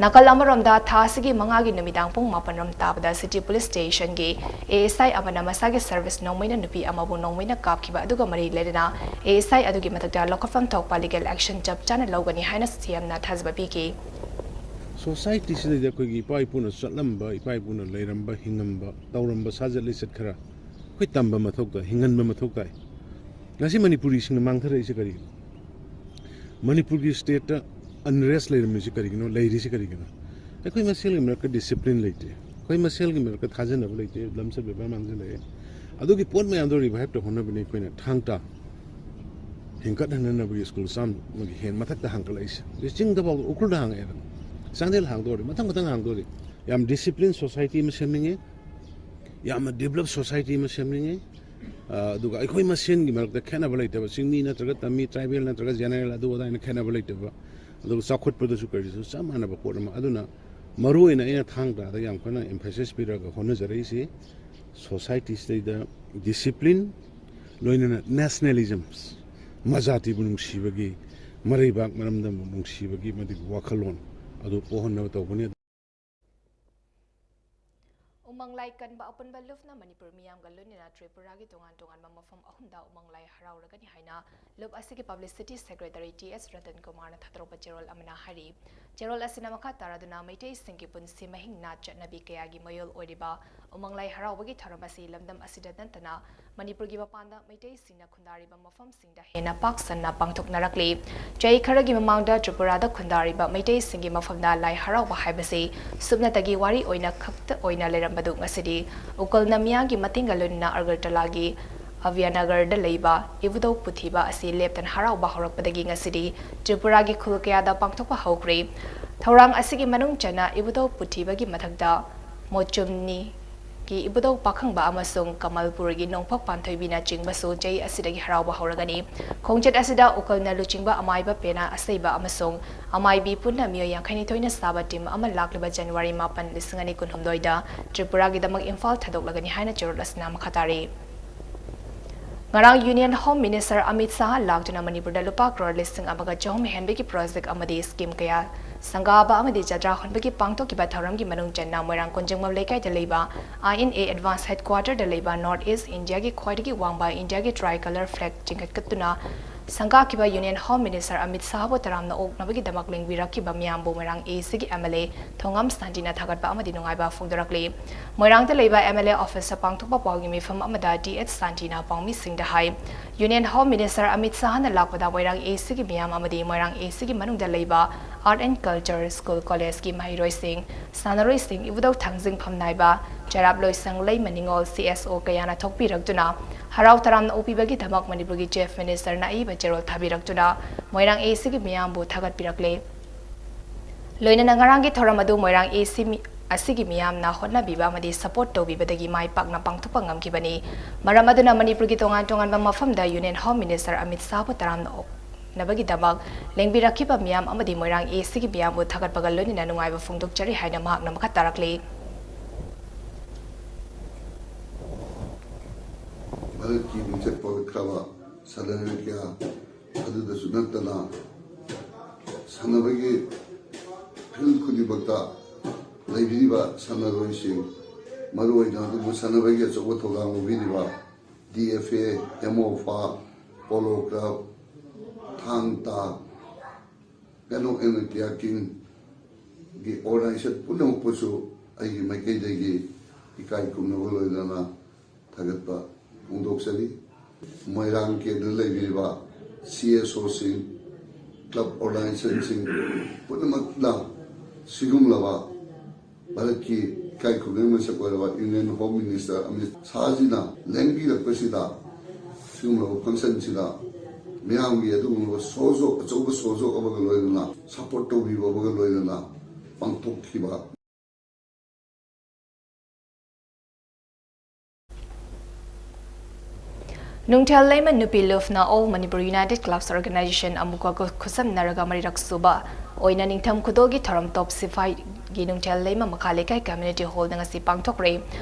ꯅꯥꯀꯜ ꯑꯃꯔꯣꯝꯗ ꯊꯥ ꯑꯁꯤꯒꯤ ꯃꯉꯥꯒꯤ ꯅꯨꯃꯤꯗꯥꯡ ꯄꯨꯡ ꯃꯥꯄꯟ ꯔꯣꯝ ꯇꯥꯕꯗ ꯁꯤꯇꯤ ꯄꯨꯂꯤꯁ ꯁ꯭ꯇꯦꯁꯟꯒꯤ ꯑꯦ ꯑꯦꯁ ꯑꯥꯏ ꯑꯃꯅ ꯃꯁꯥꯒꯤ ꯁꯔꯚꯤꯁ ꯅꯣꯡꯃꯩꯅ ꯅꯨꯄꯤ ꯑꯃꯕꯨ ꯅꯣꯡꯃꯩꯅ ꯀꯥꯞꯈꯤꯕ ꯑꯗꯨꯒ ꯃꯔꯤ ꯂꯩꯅꯅ ꯑꯦ ꯑꯦꯁ ꯑꯥꯏ ꯑꯗꯨꯒꯤ ꯃꯊꯛꯇ ꯂꯧꯈꯠꯐꯝ ꯊꯣꯛꯄ ꯂꯤꯒꯦꯜ ꯑꯦꯛꯁꯟ ꯆꯞ ꯆꯥꯅ ꯂꯧꯒꯅꯤ ꯍꯥꯏꯅ ꯁꯤ ꯑꯦꯝꯅ ꯊꯥꯖꯕ ꯄꯤꯈꯤ꯫ ꯁꯣꯁꯥꯏꯇꯤꯁꯤꯗꯗꯤ ꯑꯩꯈꯣꯏꯒꯤ ꯏꯄꯥ ꯏꯄꯨꯅ ꯆꯠꯂꯝꯕ, ꯏꯄꯥ ꯏꯄꯨꯅ ꯂꯩꯔꯝꯕ, ꯍꯤꯡꯉꯝꯕ, ꯇꯧꯔꯝꯕ ꯁꯥꯖꯠ ꯂꯤꯆꯠ ꯈꯔ ꯑꯩꯈꯣꯏ ꯇꯝꯕ ꯃꯊꯧ ꯇꯥꯏ, ꯍꯤꯡꯍꯟꯕ ꯃꯊꯧ ꯇꯥꯏ꯫ ꯉꯁꯤ ꯃꯅꯤꯄꯨꯔꯤꯁꯤꯡꯅ ꯃꯥꯡꯊꯔꯛꯏꯁꯦ ꯀꯔꯤꯒꯤꯅꯣ? ꯃꯅꯤꯄꯨꯔꯒꯤ ꯁ꯭ꯇꯦꯠꯇ ꯑꯟꯔꯦꯁ ꯂꯩꯔꯝꯃꯤꯁꯤ ꯀꯔꯤꯒꯤꯅꯣ? ꯂꯩꯔꯤꯁꯤ ꯀꯔꯤꯒꯤꯅꯣ? ꯑꯩꯈꯣꯏ ꯃꯁꯦꯜꯒꯤ ꯃꯔꯛꯇ ꯗꯤꯁꯤꯄ꯭ꯂꯤꯟ ꯂꯩꯇꯦ, ꯑꯩꯈꯣꯏ ꯃꯁꯦꯜꯒꯤ ꯃꯔꯛꯇ ꯊꯥꯖꯅꯕ ꯂꯩꯇꯦ, ꯂꯝꯆꯠ ꯕꯦꯕꯥꯔ ꯃꯥꯡꯁꯤꯜꯂꯛꯑꯦ꯫ ꯑꯗꯨꯒꯤ ꯄꯣꯠ ꯃꯌꯥꯝꯗꯣ ꯔꯤꯚꯥꯏꯚ ꯇꯧꯍꯟꯅꯕꯅꯤ ꯑꯩꯈꯣꯏꯅ ꯊꯥꯡ ꯇꯥ ꯍꯦꯟꯒꯠꯍꯟꯅꯅꯕꯒꯤ ꯁ꯭ꯀꯨꯜ ꯆꯥꯝꯃꯒꯤ ꯍꯦꯟ ꯃꯊꯛꯇ ꯍꯥꯡꯒꯠꯂꯛꯏꯁꯦ꯫ ꯍꯧꯖꯤꯛ ꯆꯤꯡꯗ ꯐꯥꯎꯕ, ꯎꯈ꯭ꯔꯨꯜꯗ ꯍꯥꯡꯉꯛꯑꯦꯗꯅ, ꯆꯥꯟꯗꯦꯜ ꯍꯥꯡꯗꯣꯔꯦ, ꯃꯊꯪ ꯃꯊꯪ ꯍꯥꯡꯗꯣꯔꯦ꯫ ꯌꯥꯝ ꯗꯤꯁꯤꯄ꯭ꯂꯤꯟ ꯁꯣꯁꯥꯏꯇꯤ ꯑꯃ ꯁꯦꯝꯅꯤꯡꯉꯤ, ꯌꯥꯝꯅ ꯗꯤꯕꯂꯞ ꯁꯣꯁꯥꯏꯇꯤ ꯑꯃ ꯁꯦꯝꯅꯤꯡꯉꯤ꯫ ꯑ, ꯑꯗꯨꯒ ꯑꯩꯈꯣꯏ ꯃꯁꯦꯟꯒꯤ ꯃꯔꯛꯇ ꯈꯦꯠꯅꯕ ꯂꯩꯇꯕ, ꯆꯤꯡꯃꯤ ꯅꯠꯇ꯭ꯔꯒ ꯇꯝꯃꯤ, ꯇ꯭ꯔꯥꯏꯕꯦꯜ ꯅꯠꯇ꯭ꯔꯒ ꯖꯦꯅꯔꯦꯜ, ꯑꯗꯨ ꯑꯗꯥ ꯍꯥꯏꯅ ꯈꯦꯠꯅꯕ ꯂꯩꯇꯕ, ꯑꯗꯨꯒ ꯆꯥꯎꯈꯠꯄꯗꯁꯨ ꯀꯔꯤꯁꯨ ꯆꯞ ꯃꯥꯟꯅꯕ ꯄꯣꯠ ꯑꯃ꯫ ꯑꯗꯨꯅ ꯃꯔꯨꯑꯣꯏꯅ ꯑꯩꯅ ꯊꯥꯡ ꯇꯥꯗ ꯌꯥꯝ ꯀꯟꯅ ꯑꯦꯝꯐꯦꯁꯤꯁ ꯄꯤꯔꯒ ꯍꯣꯠꯅꯖꯔꯛꯏꯁꯤ ꯁꯣꯁꯥꯏꯇꯤꯁꯤꯗꯩꯗ ꯗꯤꯁꯤꯄ꯭ꯂꯤꯟ, ꯂꯣꯏꯅꯅ ꯅꯦꯁꯅꯦꯂꯤꯖꯝ, ꯃꯖꯥꯇꯤꯕꯨ ꯅꯨꯡꯁꯤꯕꯒꯤ, ꯃꯔꯩꯕꯥꯛ ꯃꯔꯝꯗꯝꯕꯨ ꯅꯨꯡꯁꯤꯕꯒꯤ ꯃꯗꯨꯒꯤ ꯋꯥꯈꯜꯂꯣꯟ ꯑꯗꯨ ꯄꯣꯛꯍꯟꯅꯕ ꯇꯧꯒꯅꯤ꯫ ꯎꯃꯪ ꯂꯥꯏ ꯀꯟꯕ ꯑꯄꯨꯟꯕ ꯂꯨꯞꯅ ꯃꯅꯤꯄꯨꯔ ꯃꯤꯌꯥꯝꯒ ꯂꯣꯏꯅꯅ ꯇ꯭ꯔꯤꯄꯨꯔꯥꯒꯤ ꯇꯣꯉꯥꯟ ꯇꯣꯉꯥꯟꯕ ꯃꯐꯝ ꯑꯍꯨꯝꯗ ꯎꯃꯪ ꯂꯥꯏ ꯍꯔꯥꯎꯔꯒꯅꯤ ꯍꯥꯏꯅ ꯂꯨꯞ ꯑꯁꯤꯒꯤ ꯄꯕ꯭ꯂꯤꯁꯤꯇꯤ ꯁꯦꯀ꯭ꯔꯦꯇꯔꯤ ꯇꯤ ꯑꯦꯁ ꯔꯇꯟ ꯀꯨꯃꯥꯔꯅ ꯊꯥꯗꯣꯔꯛꯄ ꯆꯦꯔꯣꯜ ꯑꯃꯅ ꯍꯥꯏꯔꯤ꯫ ꯆꯦꯔꯣꯜ ꯑꯁꯤꯅ ꯃꯈꯥ ꯇꯥꯔꯗꯨꯅ ꯃꯩꯇꯩꯁꯤꯡꯒꯤ ꯄꯨꯟꯁꯤ ꯃꯍꯤꯡ ꯅꯥꯠ ꯆꯠꯅꯕꯤ ꯀꯌꯥꯒꯤ ꯃꯌꯣꯜ ꯑꯣꯏꯔꯤꯕ ꯎꯃꯪ ꯂꯥꯏ ꯍꯔꯥꯎꯕꯒꯤ ꯊꯧꯔꯝ ꯑꯁꯤ ꯂꯝꯗꯝ ꯑꯁꯤꯗ ꯅꯠꯇꯅ ꯃꯅꯤꯄꯨꯔꯒꯤ ꯃꯄꯥꯟꯗ ꯃꯩꯇꯩꯁꯤꯡꯅ ꯈꯨꯟꯗꯥꯔꯤꯕ ꯃꯐꯝꯁꯤꯡꯗ ꯍꯦꯟꯅ ꯄꯥꯛ ꯁꯟꯅ ꯄꯥꯡꯊꯣꯛꯅꯔꯛꯂꯤ꯫ ꯆꯍꯤ ꯈꯔꯒꯤ ꯃꯃꯥꯡꯗ ꯇ꯭ꯔꯤꯄꯨꯔꯥꯗ ꯈꯨꯟꯗꯥꯔꯤꯕ ꯃꯩꯇꯩꯁꯤꯡꯒꯤ ꯃꯐꯝꯗ ꯂꯥꯏ ꯍꯔꯥꯎꯕ ꯍꯥꯏꯕꯁꯤ ꯁꯨꯞꯅꯇꯒꯤ ꯋꯥꯔꯤ ꯑꯣꯏꯅ ꯈꯛꯇ ꯑꯣꯏꯅ ꯂꯩꯔꯝꯕꯗꯨ ꯉꯁꯤꯗꯤ ꯎꯀꯜꯅ ꯃꯤꯌꯥꯝꯒꯤ ꯃꯇꯦꯡꯒ ꯂꯣꯏꯅꯅ ꯑꯒꯔꯇꯂꯥꯒꯤ ꯑꯚꯤꯌꯥꯅꯒꯔꯗ ꯂꯩꯕ ꯏꯕꯨꯙꯧ ꯄꯨꯊꯤꯕ ꯑꯁꯤ ꯂꯦꯞꯇꯅ ꯍꯔꯥꯎꯕ ꯍꯧꯔꯛꯄꯗꯒꯤ ꯉꯁꯤꯗꯤ ꯇ꯭ꯔꯤꯄꯨꯔꯥꯒꯤ ꯈꯨꯜ ꯀꯌꯥꯗ ꯄꯥꯡꯊꯣꯛꯄ ꯍꯧꯈ꯭ꯔꯦ꯫ ꯊꯧꯔꯥꯡ ꯑꯁꯤꯒꯤ ꯃꯅꯨꯡ ꯆꯟꯅ ꯏꯕꯨꯙꯧ ꯄꯨꯊꯤꯕꯒꯤ ꯃꯊꯛꯇ ꯃꯣꯆꯨꯝꯅꯤꯒꯤ ꯏꯕꯨꯙꯧ ꯄꯥꯈꯪꯕ ꯑꯃꯁꯨꯡ ꯀꯃꯜꯄꯨꯔꯒꯤ ꯅꯣꯡꯄꯣꯛ ꯄꯥꯟꯊꯣꯏꯕꯤꯅꯆꯤꯡꯕꯁꯨ ꯆꯍꯤ ꯑꯁꯤꯗꯒꯤ ꯍꯔꯥꯎꯕ ꯍꯧꯔꯒꯅꯤ꯫ ꯈꯣꯡꯆꯠ ꯑꯁꯤꯗ ꯎꯀꯜꯅ ꯂꯨꯆꯤꯡꯕ ꯑꯃꯥꯏꯕ ꯄꯦꯅꯥ ꯑꯁꯩꯕ ꯑꯃꯁꯨꯡ ꯑꯃꯥꯏꯕꯤ ꯄꯨꯟꯅ ꯃꯤꯑꯣꯏ ꯌꯥꯡꯈꯩꯅꯤꯊꯣꯏꯅ ꯁꯥꯕ ꯇꯤꯝ ꯑꯃ ꯂꯥꯛꯂꯤꯕ ꯖꯅꯋꯥꯔꯤ ꯃꯥꯄꯟ, ꯂꯤꯁꯤꯡ ꯑꯅꯤ ꯀꯨꯟꯍꯨꯝꯗꯣꯏꯗ ꯇ꯭ꯔꯤꯄꯨꯔꯥꯒꯤꯗꯃꯛ ꯏꯝꯐꯥꯜ ꯊꯥꯗꯣꯛꯂꯒꯅꯤ ꯍꯥꯏꯅ ꯆꯦꯔꯣꯜ ꯑꯁꯤꯅ ꯃꯈꯥ ꯇꯥꯔꯤ꯫ ꯉꯔꯥꯡ union home minister Amit Shah ꯂꯥꯛꯇꯨꯅ ꯃꯅꯤꯄꯨꯔꯗ ꯂꯨꯄꯥ ꯀ꯭ꯔꯣꯔ ꯂꯤꯁꯤꯡ ꯑꯃꯒ ꯆꯍꯨꯝ ꯍꯦꯟꯕꯒꯤ ꯄ꯭ꯔꯣꯖꯦꯛ ꯑꯃꯗꯤ ꯁ꯭ꯀꯤꯝ ꯀꯌꯥ ꯁꯪꯒꯥꯕ ꯑꯃꯗꯤ ꯖꯇ꯭ꯔꯥ ꯍꯣꯟꯕꯒꯤ ꯄꯥꯡꯊꯣꯛꯈꯤꯕ ꯊꯧꯔꯝꯒꯤ ꯃꯅꯨꯡ ꯆꯟꯅ ꯃꯣꯏꯔꯥꯡ ꯀꯣꯟꯖꯦꯡꯕꯝ ꯂꯩꯀꯥꯏꯗ ꯂꯩꯕ ꯑꯥꯏ ꯑꯦꯟ ꯑꯦ ꯑꯦꯗꯚꯥꯟꯁ ꯍꯦꯗꯀ꯭ꯋꯥꯇꯔꯗ ꯂꯩꯕ ꯅꯣꯔꯠ ꯏꯁ ꯏꯟꯗꯤꯌꯥꯒꯤ ꯈ꯭ꯋꯥꯏꯗꯒꯤ ꯋꯥꯡꯕ ꯏꯟꯗꯤꯌꯥꯒꯤ ꯇ꯭ꯔꯥꯏ ꯀꯂꯔ ꯐ꯭ꯂꯦꯒ ꯆꯤꯡꯈꯠꯀꯠꯇꯨꯅ ꯁꯪꯒꯥꯈꯤꯕ ꯌꯨꯅꯤꯌꯟ ꯍꯣꯝ ꯃꯤꯅꯤꯁꯇꯔ ꯑꯃꯤꯠ ꯁꯥꯍꯕꯨ ꯇꯔꯥꯝꯅ ꯑꯣꯛꯅꯕꯒꯤꯗꯃꯛ ꯂꯦꯡꯕꯤꯔꯛꯈꯤꯕ ꯃꯤꯌꯥꯝꯕꯨ ꯃꯣꯏꯔꯥꯡ ꯑꯦ ꯁꯤꯒꯤ ꯑꯦꯝ ꯑꯦꯜ ꯑꯦ ꯊꯣꯉꯥꯝ ꯁꯥꯟꯇꯤꯅ ꯊꯥꯒꯠꯄ ꯑꯃꯗꯤ ꯅꯨꯡꯉꯥꯏꯕ ꯐꯣꯡꯗꯣꯔꯛꯂꯤ꯫ ꯃꯣꯏꯔꯥꯡꯗ ꯂꯩꯕ ꯑꯦꯝ ꯑꯦꯜ ꯑꯦ ꯑꯣꯐꯤꯁꯇ ꯄꯥꯡꯊꯣꯛꯄ ꯄꯥꯎꯒꯤ ꯃꯤꯐꯝ ꯑꯃꯗ ꯇꯤ ꯑꯦꯆ ꯁꯥꯟꯇꯤꯅ ꯄꯥꯎꯃꯤꯁꯤꯡꯗ ꯍꯥꯏ, ꯌꯨꯅꯤꯌꯟ ꯍꯣꯝ ꯃꯤꯅꯤꯁꯇꯔ ꯑꯃꯤꯠ ꯁꯥꯍꯅ ꯂꯥꯛꯄꯗ ꯃꯣꯏꯔꯥꯡ ꯑꯦ ꯁꯤꯒꯤ ꯃꯤꯌꯥꯝ ꯑꯃꯗꯤ ꯃꯣꯏꯔꯥꯡ ꯑꯦ ꯁꯤꯒꯤ ꯃꯅꯨꯡꯗ ꯂꯩꯕ ꯑꯥꯔꯠ ꯑꯦꯟ ꯀꯜꯆꯔ ꯁ꯭ꯀꯨꯜ ꯀꯣꯂꯦꯖꯀꯤ ꯃꯍꯩꯔꯣꯏꯁꯤꯡ, ꯁꯥꯟꯅꯔꯣꯏꯁꯤꯡ, ꯏꯕꯨꯙꯧ ꯊꯥꯡꯖꯤꯡꯐꯝ ꯅꯥꯏꯕ, ꯆꯔꯥꯞꯂꯣꯏꯁꯪ ꯂꯩꯃ ꯅꯤꯉꯣꯜ ꯁꯤ ꯑꯦꯁ ꯑꯣ ꯀꯌꯥꯅ ꯊꯣꯛꯄꯤꯔꯛꯇꯨꯅ ꯍꯔꯥꯎ ꯇꯔꯥꯝꯅ ꯑꯣꯛꯄꯤꯕꯒꯤꯗꯃꯛ ꯃꯅꯤꯄꯨꯔꯒꯤ ꯆꯤꯐ ꯃꯤꯅꯤꯁꯇꯔꯅ ꯑꯏꯕ ꯆꯦꯔꯣꯜ ꯊꯥꯕꯤꯔꯛꯇꯨꯅ ꯃꯣꯏꯔꯥꯡ ꯑꯦ ꯁꯤꯒꯤ ꯃꯤꯌꯥꯝꯕꯨ ꯊꯥꯒꯠꯄꯤꯔꯛꯂꯦ꯫ ꯂꯣꯏꯅꯅ ꯉꯔꯥꯡꯒꯤ ꯊꯧꯔꯝ ꯑꯗꯨ ꯃꯣꯏꯔꯥꯡ ꯑꯦ ꯁꯤ ꯃꯤ-, ꯑꯁꯤꯒꯤ ꯃꯤꯌꯥꯝꯅ ꯍꯣꯠꯅꯕꯤꯕ ꯑꯃꯗꯤ ꯁꯄꯣꯔꯠ ꯇꯧꯕꯤꯕꯗꯒꯤ ꯃꯥꯏ ꯄꯥꯛꯅ ꯄꯥꯡꯊꯣꯛꯄ ꯉꯝꯈꯤꯕꯅꯤ꯫ ꯃꯔꯝ ꯑꯗꯨꯅ ꯃꯅꯤꯄꯨꯔꯒꯤ ꯇꯣꯉꯥꯟ ꯇꯣꯉꯥꯟꯕ ꯃꯐꯝꯗ ꯌꯨꯅꯤꯌꯟ ꯍꯣꯝ ꯃꯤꯅꯤꯁꯇꯔ ꯑꯃꯤꯠ ꯁꯥꯍꯕꯨ ꯇꯔꯥꯝꯅ ꯑꯣꯛꯅꯕꯒꯤꯗꯃꯛ ꯂꯦꯡꯕꯤꯔꯛꯈꯤꯕ ꯃꯤꯌꯥꯝ ꯑꯃꯗꯤ ꯃꯣꯏꯔꯥꯡ ꯑꯦ ꯁꯤꯒꯤ ꯃꯤꯌꯥꯝꯕꯨ ꯊꯥꯒꯠꯄꯒ ꯂꯣꯏꯅꯅ ꯅꯨꯡꯉꯥꯏꯕ ꯐꯣꯡꯗꯣꯛꯆꯔꯤ ꯍꯥꯏꯅ ꯃꯍꯥꯛꯅ ꯃꯈꯥ ꯇꯥꯔꯛꯂꯤ꯫ ꯚꯥꯔꯠꯀꯤ ꯃꯤꯡꯆꯠ ꯄꯨꯔꯛꯈ꯭ꯔꯕ ꯁꯥꯟꯅꯔꯣꯏ ꯀꯌꯥ ꯑꯗꯨꯗꯁꯨ ꯅꯠꯇꯅ ꯁꯥꯟꯅꯕꯒꯤ ꯐꯤꯜ ꯈꯨꯗꯤꯡꯃꯛꯇ ꯂꯩꯕꯤꯔꯤꯕ ꯁꯥꯟꯅꯔꯣꯏꯁꯤꯡ, ꯃꯔꯨꯑꯣꯏꯅ ꯑꯗꯨꯕꯨ ꯁꯥꯟꯅꯕꯒꯤ ꯑꯆꯧꯕ ꯊꯧꯗꯥꯡ ꯂꯧꯕꯤꯔꯤꯕ D F A, M O ꯐꯥ, ꯄꯣꯂꯣ ꯀ꯭ꯂꯕ, ꯊꯥꯡ ꯇꯥ, ꯀꯩꯅꯣ ꯑꯦꯟ ꯑꯥꯏ ꯇꯤ ꯑꯥꯔ ꯀꯤꯡꯒꯤ ꯑꯣꯔꯒꯅꯥꯏꯖꯦꯁꯟ ꯄꯨꯝꯅꯃꯛꯄꯨꯁꯨ ꯑꯩꯒꯤ ꯃꯥꯏꯀꯩꯗꯒꯤ ꯏꯀꯥꯏ ꯈꯨꯝꯅꯕ ꯂꯣꯏꯅꯅ ꯊꯥꯒꯠꯄ ꯐꯣꯡꯗꯣꯛꯆꯔꯤ꯫ ꯃꯣꯏꯔꯥꯡ ꯀꯦꯟꯗ꯭ꯔ ꯂꯩꯕꯤꯔꯤꯕ ꯁꯤ ꯑꯦꯁ ꯑꯣꯁꯤꯡ, ꯀ꯭ꯂꯕ ꯑꯣꯔꯒꯅꯥꯏꯖꯦꯁꯟꯁꯤꯡ ꯄꯨꯝꯅꯃꯛꯅ ꯁꯤꯒꯨꯝꯂꯕ ꯚꯥꯔꯠꯀꯤ ꯏꯀꯥꯏ ꯈꯨꯝꯅꯕ ꯃꯁꯛ ꯑꯣꯏꯔꯕ ꯌꯨꯅꯤꯌꯟ ꯍꯣꯝ ꯃꯤꯅꯤꯁꯇꯔ ꯑꯃꯤꯠ ꯁꯥꯍꯖꯤꯅ ꯂꯦꯡꯕꯤꯔꯛꯄꯁꯤꯗ ꯁꯤꯒꯨꯝꯂꯕ ꯐꯪꯁꯟꯁꯤꯗ ꯃꯤꯌꯥꯝꯒꯤ ꯑꯗꯨꯒꯨꯝꯂꯕ ꯁꯣꯖꯣꯛ, ꯑꯆꯧꯕ ꯁꯣꯖꯣꯛ ꯑꯃꯒ ꯂꯣꯏꯅꯅ ꯁꯄꯣꯔꯠ ꯇꯧꯕꯤꯕ ꯑꯃꯒ ꯂꯣꯏꯅꯅ ꯄꯥꯡꯊꯣꯛꯈꯤꯕ꯫ ꯅꯨꯡꯊꯦꯜ ꯂꯩꯃ ꯅꯨꯄꯤ ꯂꯨꯞꯅ All Manipur United Clubs Organization ꯑꯃꯨꯛꯀ ꯈꯨ- ꯈꯨꯠꯁꯝꯅꯔꯒ ꯃꯔꯤꯔꯛ ꯁꯨꯕ ꯑꯣꯏꯅ ꯅꯤꯡꯊꯝ ꯈꯨꯗꯣꯜꯒꯤ ꯊꯧꯔꯝ ꯇꯣꯞ ꯁꯤꯐꯥꯏꯒꯤ ꯅꯨꯡꯊꯦꯜ ꯂꯩꯃ ꯃꯈꯥ ꯂꯩꯀꯥꯏ ꯀꯝꯃ꯭ꯌꯨꯅꯤꯇꯤ ꯍꯣꯜꯗ ꯉꯁꯤ ꯄꯥꯡꯊꯣꯛꯈ꯭ꯔꯦ꯫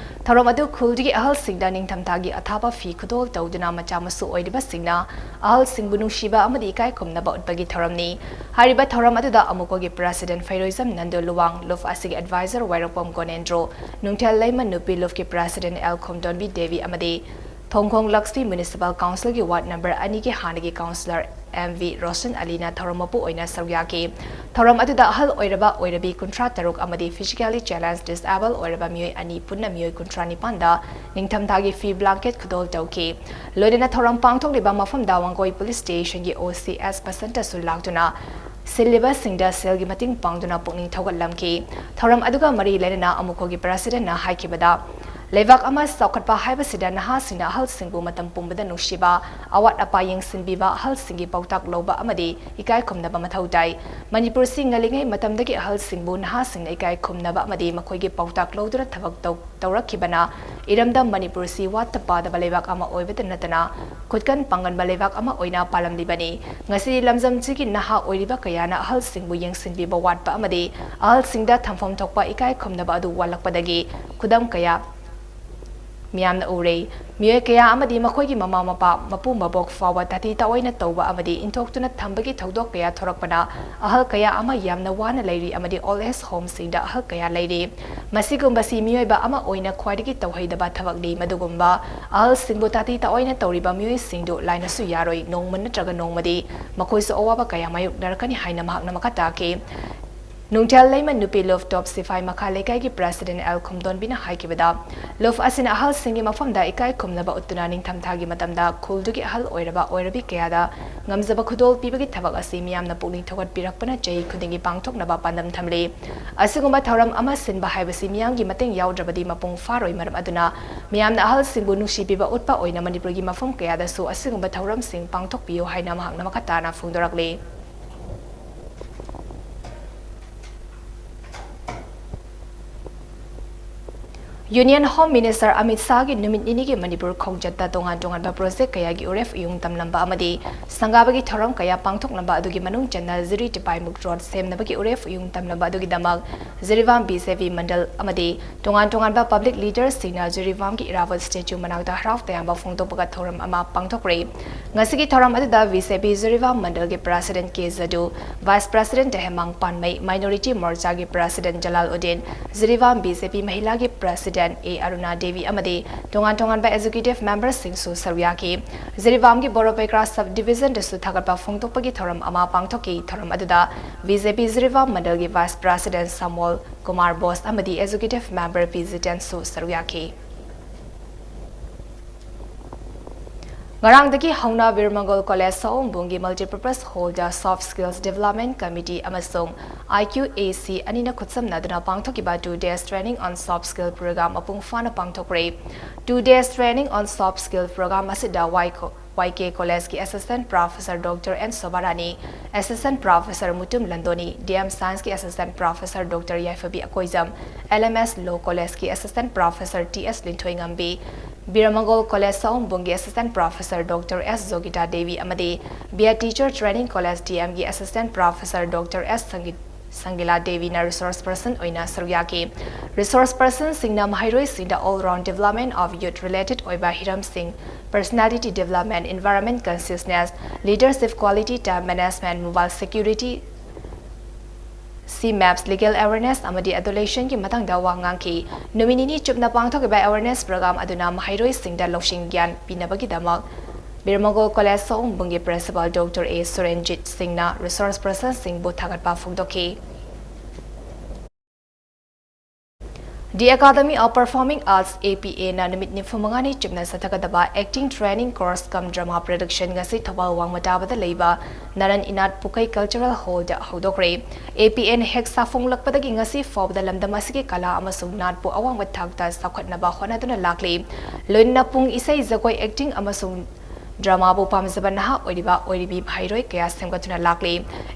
ꯊꯧꯔꯝ ꯑꯗꯨ ꯈꯨꯜꯗꯨꯒꯤ ꯑꯍꯜꯁꯤꯡꯗ ꯅꯤꯡꯊꯝꯊꯥꯒꯤ ꯑꯊꯥꯕ ꯐꯤ ꯈꯨꯗꯣꯜ ꯇꯧꯗꯨꯅ ꯃꯆꯥ ꯃꯁꯨ ꯑꯣꯏꯔꯤꯕꯁꯤꯡꯅ ꯑꯍꯜꯁꯤꯡꯕꯨ ꯅꯨꯡꯁꯤꯕ ꯑꯃꯗꯤ ꯏꯀꯥꯏ ꯈꯨꯝꯅꯕ ꯎꯠꯄꯒꯤ ꯊꯧꯔꯝꯅꯤ꯫ ꯍꯥꯏꯔꯤꯕ ꯊꯧꯔꯝ ꯑꯗꯨꯗ ꯑꯃꯨꯛꯀꯣꯒꯤ ꯄ꯭ꯔꯦꯁꯤꯗꯦꯟ ꯐꯩꯔꯣꯏꯖꯝ ꯅꯟꯗꯨ ꯂꯨꯋꯥꯡ, ꯂꯨꯞ ꯑꯁꯤꯒꯤ ꯑꯦꯗꯚꯥꯏꯖꯔ ꯋꯥꯏꯔꯣꯛꯄꯝ ꯒꯣꯅꯦꯟꯗ꯭ꯔꯣ, ꯅꯨꯡꯊꯦꯜ ꯂꯩꯃ ꯅꯨꯄꯤ ꯂꯨꯞꯀꯤ ꯄ꯭ꯔꯦꯁꯤꯗꯦꯟ ꯑꯦꯜ ꯈꯣꯝꯗꯣꯟꯕꯤ ꯗꯦꯕꯤ ꯑꯃꯗꯤ ꯊꯣꯡꯈꯣꯡ ꯂꯛꯁꯃꯤ ꯃ꯭ꯌꯨꯅꯤꯁꯤꯄꯥꯜ ꯀꯥꯎꯟꯁꯤꯜꯒꯤ ꯋꯥꯔꯗ ꯅꯝꯕꯔ ꯑꯅꯤꯒꯤ ꯍꯥꯟꯅꯒꯤ ꯀꯥꯎꯟꯁꯤꯂꯔ ꯑꯦꯝ ꯚꯤ ꯔꯣꯁꯟ ꯑꯂꯤꯅ ꯊꯧꯔꯝ ꯃꯄꯨ ꯑꯣꯏꯅ ꯁꯔꯨꯛ ꯌꯥꯈꯤ꯫ ꯊꯧꯔꯝ ꯑꯗꯨꯗ ꯑꯍꯜ ꯑꯣꯏꯔꯕ ꯑꯣꯏꯔꯕꯤ ꯀꯨꯟꯊ꯭ꯔꯥ ꯇꯔꯨꯛ ꯑꯃꯗꯤ ꯐꯤꯖꯤꯀꯦꯂꯤ ꯆꯦꯂꯦꯟꯖ ꯗꯤꯁꯑꯦꯕꯜ ꯑꯣꯏꯔꯕ ꯃꯤꯑꯣꯏ ꯑꯅꯤ ꯄꯨꯟꯅ ꯃꯤꯑꯣꯏ ꯀꯨꯟꯊ꯭ꯔꯥ ꯅꯤꯄꯥꯟꯗ ꯅꯤꯡꯊꯝꯊꯥꯒꯤ ꯐꯤ ꯕ꯭ꯂꯥꯡꯀꯦꯠ ꯈꯨꯗꯣꯜ ꯇꯧꯈꯤ꯫ ꯂꯣꯏꯅꯅ ꯊꯧꯔꯝ ꯄꯥꯡꯊꯣꯛꯂꯤꯕ ꯃꯐꯝꯗ ꯋꯥꯡꯒꯣꯏ ꯄꯨꯂꯤꯁ ꯁ꯭ꯇꯦꯁꯟꯒꯤ ꯑꯣ ꯁꯤ ꯑꯦꯁ ꯕꯁꯟꯇꯁꯨ ꯂꯥꯛꯇꯨꯅ ꯁꯤꯜꯂꯤꯕꯁꯤꯡꯗ ꯁꯦꯜꯒꯤ ꯃꯇꯦꯡ ꯄꯥꯡꯗꯨꯅ ꯄꯨꯛꯅꯤꯡ ꯊꯧꯒꯠꯂꯝꯈꯤ꯫ ꯊꯧꯔꯝ ꯑꯗꯨꯒ ꯃꯔꯤ ꯂꯩꯅꯅ ꯑꯃꯨꯛꯈꯣꯒꯤ ꯄ꯭ꯔꯦꯁꯤꯗꯦꯟꯠꯅ ꯍꯥꯏꯈꯤꯕꯗ, ꯂꯩꯕꯥꯛ ꯑꯃ ꯆꯥꯎꯈꯠꯄ ꯍꯥꯏꯕꯁꯤꯗ ꯅꯍꯥꯁꯤꯡꯅ ꯑꯍꯜꯁꯤꯡꯕꯨ ꯃꯇꯝ ꯄꯨꯝꯕꯗ ꯅꯨꯡꯁꯤꯕ, ꯑꯋꯥꯠ ꯑꯄꯥ ꯌꯦꯡꯁꯤꯟꯕꯤꯕ, ꯑꯍꯜꯁꯤꯡꯒꯤ ꯄꯥꯎꯇꯥꯛ ꯂꯧꯕ ꯑꯃꯗꯤ ꯏꯀꯥꯏ ꯈꯨꯝꯅꯕ ꯃꯊꯧ ꯇꯥꯏ꯫ ꯃꯅꯤꯄꯨꯔꯁꯤ ꯉꯜꯂꯤꯉꯩ ꯃꯇꯝꯗꯒꯤ ꯑꯍꯜꯁꯤꯡꯕꯨ ꯅꯍꯥꯁꯤꯡꯅ ꯏꯀꯥꯏ ꯈꯨꯝꯅꯕ ꯑꯃꯗꯤ ꯃꯈꯣꯏꯒꯤ ꯄꯥꯎꯇꯥꯛ ꯂꯧꯗꯨꯅ ꯊꯕꯛ ꯇꯧ-, ꯇꯧꯔꯛꯈꯤꯕꯅ ꯏꯔꯝꯗꯝ ꯃꯅꯤꯄꯨꯔꯁꯤ ꯋꯥꯠꯇ ꯄꯥꯗꯕ ꯂꯩꯕꯥꯛ ꯑꯃ ꯑꯣꯏꯕꯇ ꯅꯠꯇꯅ ꯈꯨꯠꯀꯟ ꯄꯥꯡꯒꯟꯕ ꯂꯩꯕꯥꯛ ꯑꯃ ꯑꯣꯏꯅ ꯄꯥꯜꯂꯝꯂꯤꯕꯅꯤ꯫ ꯉꯁꯤꯗꯤ ꯂꯝꯗꯝꯁꯤꯒꯤ ꯅꯍꯥ ꯑꯣꯏꯔꯤꯕ ꯀꯌꯥꯅ ꯑꯍꯜꯁꯤꯡꯕꯨ ꯌꯦꯡꯁꯤꯟꯕꯤꯕ ꯋꯥꯠꯄ ꯑꯃꯗꯤ ꯑꯍꯜꯁꯤꯡꯗ ꯊꯝꯐꯝ ꯊꯣꯛꯄ ꯏꯀꯥꯏ ꯈꯨꯝꯅꯕ ꯑꯗꯨ ꯋꯥꯠꯂꯛꯄꯗꯒꯤ ꯈꯨꯗꯝ ꯀꯌꯥ ꯃꯤꯌꯥꯝꯅ ꯎꯔꯦ꯫ ꯃꯤꯑꯣꯏ ꯀꯌꯥ ꯑꯃꯗꯤ ꯃꯈꯣꯏꯒꯤ ꯃꯃꯥ ꯃꯄꯥ, ꯃꯄꯨ ꯃꯕꯣꯛ ꯐꯥꯎꯕ ꯇꯥꯊꯤ ꯇꯥꯑꯣꯏꯅ ꯇꯧꯕ ꯑꯃꯗꯤ ꯏꯟꯊꯣꯛꯇꯨꯅ ꯊꯝꯕꯒꯤ ꯊꯧꯗꯣꯛ ꯀꯌꯥ ꯊꯣꯔꯛꯄꯅ ꯑꯍꯜ ꯀꯌꯥ ꯑꯃ ꯌꯥꯝꯅ ꯋꯥꯅ ꯂꯩꯔꯤ ꯑꯃꯗꯤ old age homeꯁꯤꯡꯗ ꯑꯍꯜ ꯀꯌꯥ ꯂꯩꯔꯤ꯫ ꯃꯁꯤꯒꯨꯝꯕꯁꯤ ꯃꯤꯑꯣꯏꯕ ꯑꯃ ꯑꯣꯏꯅ ꯈ꯭ꯋꯥꯏꯗꯒꯤ ꯇꯧꯍꯩꯗꯕ ꯊꯕꯛꯅꯤ꯫ ꯃꯗꯨꯒꯨꯝꯕ ꯑꯍꯜꯁꯤꯡꯕꯨ ꯇꯥꯊꯤ ꯇꯥꯑꯣꯏꯅ ꯇꯧꯔꯤꯕ ꯃꯤꯑꯣꯏꯁꯤꯡꯗꯨ ꯂꯥꯏꯅꯁꯨ ꯌꯥꯔꯣꯏ꯫ ꯅꯣꯡꯃ ꯅꯠꯇ꯭ꯔꯒ ꯅꯣꯡꯃꯗꯤ ꯃꯈꯣꯏꯁꯨ ꯑꯋꯥꯕ ꯀꯌꯥ ꯃꯥꯌꯣꯛꯅꯔꯛꯀꯅꯤ ꯍꯥꯏꯅ ꯃꯍꯥꯛꯅ ꯃꯈꯥ ꯇꯥꯈꯤ꯫ ꯅꯨꯡꯊꯤꯜ ꯂꯩꯃ ꯅꯨꯄꯤ ꯂꯨꯞ ꯇꯣꯞ ꯁꯤꯐꯥꯏ ꯃꯈꯥ ꯂꯩꯀꯥꯏꯒꯤ president ꯑꯦꯜ ꯈꯨꯝꯗꯣꯟꯕꯤꯅ ꯍꯥꯏꯈꯤꯕꯗ, ꯂꯨꯞ ꯑꯁꯤꯅ ꯑꯍꯜꯁꯤꯡꯒꯤ ꯃꯐꯝꯗ ꯏꯀꯥꯏ ꯈꯨꯝꯅꯕ ꯎꯠꯇꯨꯅ ꯅꯤꯡꯊꯝꯊꯥꯒꯤ ꯃꯇꯝꯗ ꯈꯨꯜꯗꯨꯒꯤ ꯑꯍꯜ ꯑꯣꯏꯔꯕ ꯑꯣꯏꯔꯕꯤ ꯀꯌꯥꯗ ꯉꯝꯖꯕ ꯈꯨꯗꯣꯜ ꯄꯤꯕꯒꯤ ꯊꯕꯛ ꯑꯁꯤ ꯃꯤꯌꯥꯝꯅ ꯄꯨꯛꯅꯤꯡ ꯊꯧꯒꯠꯄꯤꯔꯛꯄꯅ ꯆꯍꯤ ꯈꯨꯗꯤꯡꯒꯤ ꯄꯥꯡꯊꯣꯛꯅꯕ ꯄꯥꯟꯗꯝ ꯊꯝꯂꯤ꯫ ꯑꯁꯤꯒꯨꯝꯕ ꯊꯧꯔꯝ ꯑꯃ ꯁꯤꯟꯕ ꯍꯥꯏꯕꯁꯤ ꯃꯤꯌꯥꯝꯒꯤ ꯃꯇꯦꯡ ꯌꯥꯎꯗ꯭ꯔꯕꯗꯤ ꯃꯄꯨꯡ ꯐꯥꯔꯣꯏ꯫ ꯃꯔꯝ ꯑꯗꯨꯅ ꯃꯤꯌꯥꯝꯅ ꯑꯍꯜꯁꯤꯡꯕꯨ ꯅꯨꯡꯁꯤꯕꯤꯕ ꯎꯠꯄ ꯑꯣꯏꯅ ꯃꯅꯤꯄꯨꯔꯒꯤ ꯃꯐꯝ ꯀꯌꯥꯗꯁꯨ ꯑꯁꯤꯒꯨꯝꯕ ꯊꯧꯔꯝꯁꯤꯡ ꯄꯥꯡꯊꯣꯛꯄꯤꯌꯨ ꯍꯥꯏꯅ ꯃꯍꯥꯛꯅ ꯃꯈꯥ ꯇꯥꯅ ꯐꯣꯡꯗꯣꯔꯛꯂꯤ꯫ Union Home Minister ꯑꯃꯤꯠ ꯁꯥꯍꯒꯤ ꯅꯨꯃꯤꯠ ꯅꯤꯅꯤꯒꯤ ꯃꯅꯤꯄꯨꯔ ꯈꯣꯡꯆꯠꯇ ꯇꯣꯉꯥꯟ ꯇꯣꯉꯥꯟꯕ project ꯀꯌꯥꯒꯤ ꯎꯔꯦꯞ ꯎꯌꯨꯡ ꯇꯝꯂꯝꯕ ꯑꯃꯗꯤ ꯁꯪꯒꯥꯕꯒꯤ ꯊꯧꯔꯝ ꯀꯌꯥ ꯄꯥꯡꯊꯣꯛꯂꯝꯕ ꯑꯗꯨꯒꯤ ꯃꯅꯨꯡ ꯆꯟꯅ ꯖꯤꯔꯤ ꯇꯤꯄꯥꯏꯃꯨꯛ road ꯁꯦꯝꯅꯕꯒꯤ ꯎꯔꯦꯞ ꯎꯌꯨꯡ ꯇꯝꯂꯝꯕ ꯑꯗꯨꯒꯤꯗꯃꯛ ꯖꯤꯔꯤꯕꯥꯝ BJP ꯃꯟꯗꯜ ꯑꯃꯗꯤ ꯇꯣꯉꯥꯟ ꯇꯣꯉꯥꯟꯕ public leaderꯁꯤꯡꯅ ꯖꯤꯔꯤꯕꯥꯝꯒꯤ ꯏꯔꯥꯕꯣꯠ statue ꯃꯅꯥꯛꯇ ꯍꯔꯥꯎ ꯇꯌꯥꯝꯕ ꯐꯣꯡꯗꯣꯛꯄꯒ ꯊꯧꯔꯝ ꯑꯃ ꯄꯥꯡꯊꯣꯛꯈ꯭ꯔꯦ꯫ ꯉꯁꯤꯒꯤ ꯊꯧꯔꯝ ꯑꯗꯨꯗ BJP ꯖꯤꯔꯤꯕꯥꯝ ꯃꯟꯗꯜꯒꯤ president ꯀꯦ ꯖꯗꯨ, vice president ꯍꯦꯃꯥꯡ ꯄꯥꯟꯃꯩ, minority ꯃꯣꯔꯆꯥꯒꯤ president Jalal Uddin, Jiribam BJP ꯃꯍꯤꯂꯥꯒꯤ president ꯑꯦ ꯑꯔꯨꯅꯥ ꯗꯦꯕꯤ ꯑꯃꯗꯤ ꯇꯣꯉꯥꯟ ꯇꯣꯉꯥꯟꯕ executive memberꯁꯤꯡꯁꯨ ꯁꯔꯨꯛ ꯌꯥꯈꯤ꯫ ꯖꯤꯔꯤꯕꯥꯝꯒꯤ ꯕꯣꯔꯣꯄꯩꯀ꯭ꯔꯥ sub divisionꯗꯁꯨ ꯊꯥꯒꯠꯄ ꯐꯣꯡꯗꯣꯛꯄꯒꯤ ꯊꯧꯔꯝ ꯑꯃ ꯄꯥꯡꯊꯣꯛꯈꯤ꯫ ꯊꯧꯔꯝ ꯑꯗꯨꯗ BJP ꯖꯤꯔꯤꯕꯥꯝ ꯃꯟꯗꯜꯒꯤ vice president ꯁꯃꯣꯜ ꯀꯨꯃꯥꯔ ꯕꯣꯁ ꯑꯃꯗꯤ executive member ꯄꯤ ꯖꯤꯇꯦꯟꯁꯨ ꯁꯔꯨꯛ ꯌꯥꯈꯤ꯫ ꯉꯔꯥꯡꯗꯒꯤ ꯍꯧꯅ ꯕꯤꯔꯃꯪꯒꯣꯜ ꯀꯣꯂꯦꯖ ꯁꯑꯣꯝꯕꯨꯡꯒꯤ multipurpose hallꯗ Soft Skills Development Committee ꯑꯃꯁꯨꯡ IQAC ꯑꯅꯤꯅ ꯈꯨꯠꯁꯝꯅꯗꯨꯅ ꯄꯥꯡꯊꯣꯛꯈꯤꯕ two days training on soft skill program ꯃꯄꯨꯡ ꯐꯥꯅ ꯄꯥꯡꯊꯣꯛꯈ꯭ꯔꯦ꯫ Two days training on soft skill program ꯑꯁꯤꯗ ꯋꯥꯏ ꯀꯣ-, ꯋꯥꯏ ꯀꯦ ꯀꯣꯂꯦꯖꯀꯤ assistant professor Doctor N Sobharani, assistant professor Mutum Londoni, D M scienceꯀꯤ assistant professor Doctor Yaiphabi Akoijam, LMS Law Collegeꯀꯤ assistant professor T S Linthoingambi, Birmangol college ꯁꯑꯣꯝꯕꯨꯡꯒꯤ assistant professor Doctor S Jogita Devi ꯑꯃꯗꯤ B A Teacher Training College D ꯑꯦꯝꯒꯤ assistant professor Doctor S Sangeet Sangeela ꯗꯦꯕꯤꯅ ꯔꯤꯁꯣꯔꯁ ꯄꯔꯁꯟ ꯑꯣꯏꯅ ꯁꯔꯨꯛ ꯌꯥꯈꯤ꯫ ꯔꯤꯁꯣꯔꯁ ꯄꯔꯁꯟꯁꯤꯡꯅ ꯃꯍꯩꯔꯣꯏꯁꯤꯡꯗ all round development of youth related ꯑꯣꯏꯕ ꯍꯤꯔꯝꯁꯤꯡ, personality development, environment consciousness, leadership quality, time management, mobile security, C maps, legal awareness ꯑꯃꯗꯤ adolescentꯀꯤ ꯃꯇꯥꯡꯗ ꯋꯥ ꯉꯥꯡꯈꯤ꯫ ꯅꯨꯃꯤꯠ ꯅꯤꯅꯤ ꯆꯨꯞꯅ ꯄꯥꯡꯊꯣꯛꯈꯤꯕ awareness program ꯑꯗꯨꯅ ꯃꯍꯩꯔꯣꯏꯁꯤꯡꯗ ꯂꯧꯁꯤꯡ ꯒ꯭ꯌꯥꯟ ꯄꯤꯅꯕꯒꯤꯗꯃꯛ ꯕꯤꯔꯃꯒꯣꯜ ꯀꯣꯂꯦꯖ ꯁꯑꯣꯝꯕꯨꯡꯒꯤ principal Doctor A ꯁꯨꯔꯦꯟꯖꯤꯠ ꯁꯤꯡꯅ resource personꯁꯤꯡꯕꯨ ꯊꯥꯒꯠꯄ ꯐꯣꯡꯗꯣꯛꯈꯤ꯫ The Academy of Performing Arts, A P A ꯅ ꯅꯨꯃꯤꯠ ꯅꯤꯐꯨ ꯃꯉꯥꯅꯤ ꯆꯨꯞꯅ ꯆꯠꯊꯒꯗꯕ acting training course cum drama production ꯉꯁꯤ ꯊꯧꯕꯥꯜ ꯋꯥꯡꯃ ꯇꯥꯕꯗ ꯂꯩꯕ ꯅꯔꯟ ꯏꯅꯥꯠ ꯄꯨꯈꯩ Cultural Hallꯗ ꯍꯧꯗꯣꯛꯈ꯭ꯔꯦ꯫ A P Aꯅ ꯍꯦꯛ ꯁꯥꯐꯣꯡꯂꯛꯄꯗꯒꯤ ꯉꯁꯤ ꯐꯥꯎꯕꯗ ꯂꯝꯗꯝ ꯑꯁꯤꯒꯤ ꯀꯂꯥ ꯑꯃꯁꯨꯡ ꯅꯥꯠꯄꯨ ꯑꯋꯥꯡꯕ ꯊꯥꯛꯇ ꯆꯥꯎꯈꯠꯅꯕ ꯍꯣꯠꯅꯗꯨꯅ ꯂꯥꯛꯂꯤ꯫ ꯂꯣꯏꯅꯅ ꯄꯨꯡ ꯏꯁꯩ, ꯖꯒꯣꯏ, acting ꯑꯃꯁꯨꯡ dramaꯕꯨ ꯄꯥꯝꯖꯕ ꯅꯍꯥ ꯑꯣꯏꯔꯤꯕ ꯑꯣꯏꯔꯤꯕꯤ ꯃꯍꯩꯔꯣꯏ ꯀꯌꯥ ꯁꯦꯝꯒꯠꯇꯨꯅ ꯂꯥꯛꯂꯤ꯫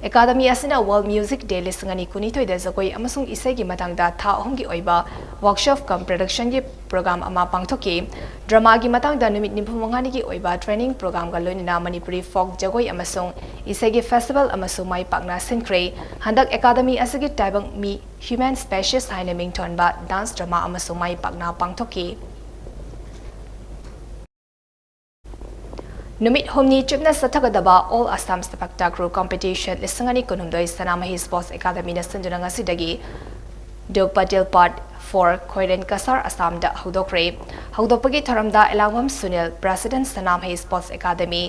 Academy ꯑꯁꯤꯅ World Music Day ꯂꯤꯁꯤꯡ ꯑꯅꯤ ꯀꯨꯟꯅꯤꯊꯣꯏꯗ ꯖꯒꯣꯏ ꯑꯃꯁꯨꯡ ꯏꯁꯩꯒꯤ ꯃꯇꯥꯡꯗ ꯊꯥ ꯑꯍꯨꯝꯒꯤ ꯑꯣꯏꯕ workshop cum productionꯒꯤ program ꯑꯃ ꯄꯥꯡꯊꯣꯛꯈꯤ꯫ Dramaꯒꯤ ꯃꯇꯥꯡꯗ ꯅꯨꯃꯤꯠ ꯅꯤꯐꯨ ꯃꯉꯥꯅꯤꯒꯤ ꯑꯣꯏꯕ training programꯒ ꯂꯣꯏꯅꯅ ꯃꯅꯤꯄꯨꯔꯤ folk ꯖꯒꯣꯏ ꯑꯃꯁꯨꯡ ꯏꯁꯩꯒꯤ festival ꯑꯃꯁꯨ ꯃꯥꯏ ꯄꯥꯛꯅ ꯁꯤꯟꯈ꯭ꯔꯦ꯫ ꯍꯟꯗꯛ Academy ꯑꯁꯤꯒꯤ ꯇꯥꯏꯕꯪ ꯃꯤ Human Species ꯍꯥꯏꯅ ꯃꯤꯡꯊꯣꯟꯕ dance drama ꯑꯃꯁꯨ ꯃꯥꯏ ꯄꯥꯛꯅ ꯄꯥꯡꯊꯣꯛꯈꯤ꯫ ꯅꯨꯃꯤꯠ ꯍꯨꯝꯅꯤ ꯆꯨꯞꯅ ꯆꯠꯊꯒꯗꯕ All Assam Spectacle Competition ꯂꯤꯁꯤꯡ ꯑꯅꯤ ꯀꯨꯟꯍꯨꯝꯗꯣꯏ ꯁꯅꯥꯃꯍꯤ Sports Academyꯅ ꯁꯤꯟꯗꯨꯅ ꯉꯁꯤꯗꯒꯤ ꯗꯨꯞ ꯄꯇꯦꯜ Part four, ꯈꯣꯏꯔꯦꯟ ꯀꯁꯥꯔ, ꯑꯁꯥꯝꯗ ꯍꯧꯗꯣꯛꯈ꯭ꯔꯦ꯫ ꯍꯧꯗꯣꯛꯄꯒꯤ ꯊꯧꯔꯝꯗ ꯑꯦꯂꯥꯡꯕꯝ ꯁꯨꯅꯤꯜ, President ꯁꯅꯥꯃꯍꯤ Sports Academy,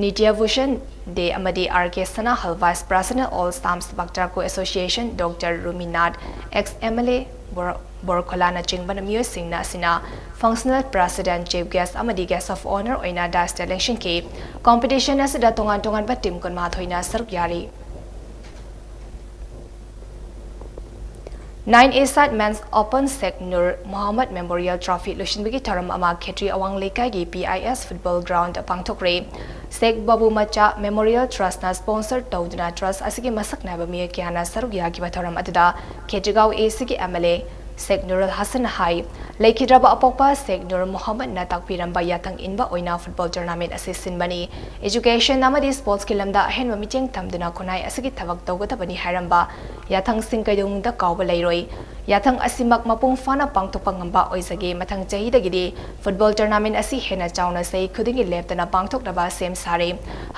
ꯅꯤꯇ꯭ꯌ ꯚꯨꯁꯟ ꯗꯦ ꯑꯃꯗꯤ R K ꯁꯅꯥꯍꯜ, Vice President All Assam Spectacle Association, Doctor ꯔꯨꯃꯤꯅꯥꯊ, ex M L A ꯕꯣꯔ-, ꯕꯣꯔꯈꯣꯂꯥꯅ ꯆꯤꯡꯕ ꯃꯤꯑꯣꯏꯁꯤꯡꯅ ꯑꯁꯤꯅ functional president, chief guest ꯑꯃꯗꯤ guest of honour ꯑꯣꯏꯅ dais ꯇ ꯂꯦꯡꯁꯤꯟꯈꯤ꯫ Competition ꯑꯁꯤꯗ ꯇꯣꯉꯥꯟ ꯇꯣꯉꯥꯟꯕ team ꯀꯨꯟꯃꯥꯊꯣꯏꯅ ꯁꯔꯨꯛ ꯌꯥꯔꯤ꯫ Nine A side Men's Open Sheikh Nur Mohammed Memorial Trophy ꯂꯣꯏꯁꯤꯟꯕꯒꯤ ꯊꯧꯔꯝ ꯑꯃ ꯈꯦꯇ꯭ꯔꯤ ꯑꯋꯥꯡ ꯂꯩꯀꯥꯏꯒꯤ P I S football ground ꯗ ꯄꯥꯡꯊꯣꯛꯈ꯭ꯔꯦ꯫ ꯁꯦꯈ ꯕꯥꯕꯨ ꯃꯆꯥ Memorial Trust ꯅ sponsor ꯇꯧꯗꯨꯅ trust ꯑꯁꯤꯒꯤ ꯃꯁꯛ ꯅꯥꯏꯕ ꯃꯤꯑꯣꯏ ꯀꯌꯥꯅ ꯁꯔꯨꯛ ꯌꯥꯈꯤꯕ ꯊꯧꯔꯝ ꯑꯗꯨꯗ ꯈꯦꯇ꯭ꯔꯤꯒꯥꯎ A C ꯒꯤ M L A ꯁꯦꯛ ꯅꯨꯔꯨꯜ ꯍꯁꯟꯅ ꯍꯥꯏ, ꯂꯩꯈꯤꯗ꯭ꯔꯕ ꯑꯄꯣꯛꯄ ꯁꯦꯛ ꯅꯨꯔ ꯃꯨꯍꯝꯃꯗꯅ ꯇꯥꯛꯄꯤꯔꯝꯕ ꯌꯥꯊꯪ ꯏꯟꯕ ꯑꯣꯏꯅ ꯐꯨꯠꯕꯣꯜ ꯇꯣꯔꯅꯥꯃꯦꯟ ꯑꯁꯤ ꯁꯤꯟꯕꯅꯤ꯫ ꯏꯖꯨꯀꯦꯁꯟ ꯑꯃꯗꯤ ꯁ꯭ꯄꯣꯔꯠꯁꯀꯤ ꯂꯝꯗ ꯑꯍꯦꯟꯕ ꯃꯤꯠꯌꯦꯡ ꯊꯝꯗꯨꯅ ꯈꯨꯟꯅꯥꯏ ꯑꯁꯤꯒꯤ ꯊꯕꯛ ꯇꯧꯒꯗꯕꯅꯤ ꯍꯥꯏꯔꯝꯕ ꯌꯥꯊꯪꯁꯤꯡ ꯀꯩꯗꯧꯅꯨꯡꯗ ꯀꯥꯎꯕ ꯂꯩꯔꯣꯏ꯫ ꯌꯥꯊꯪ ꯑꯁꯤꯃꯛ ꯃꯄꯨꯡ ꯐꯥꯅ ꯄꯥꯡꯊꯣꯛꯄ ꯉꯝꯕ ꯑꯣꯏꯖꯒꯦ꯫ ꯃꯊꯪ ꯆꯍꯤꯗꯒꯤꯗꯤ ꯐꯨꯠꯕꯣꯜ ꯇꯣꯔꯅꯥꯃꯦꯟ ꯑꯁꯤ ꯍꯦꯟꯅ ꯆꯥꯎꯅ ꯆꯍꯤ ꯈꯨꯗꯤꯡꯒꯤ ꯂꯦꯞꯇꯅ ꯄꯥꯡꯊꯣꯛꯅꯕ ꯁꯦꯝ ꯁꯥꯔꯦ꯫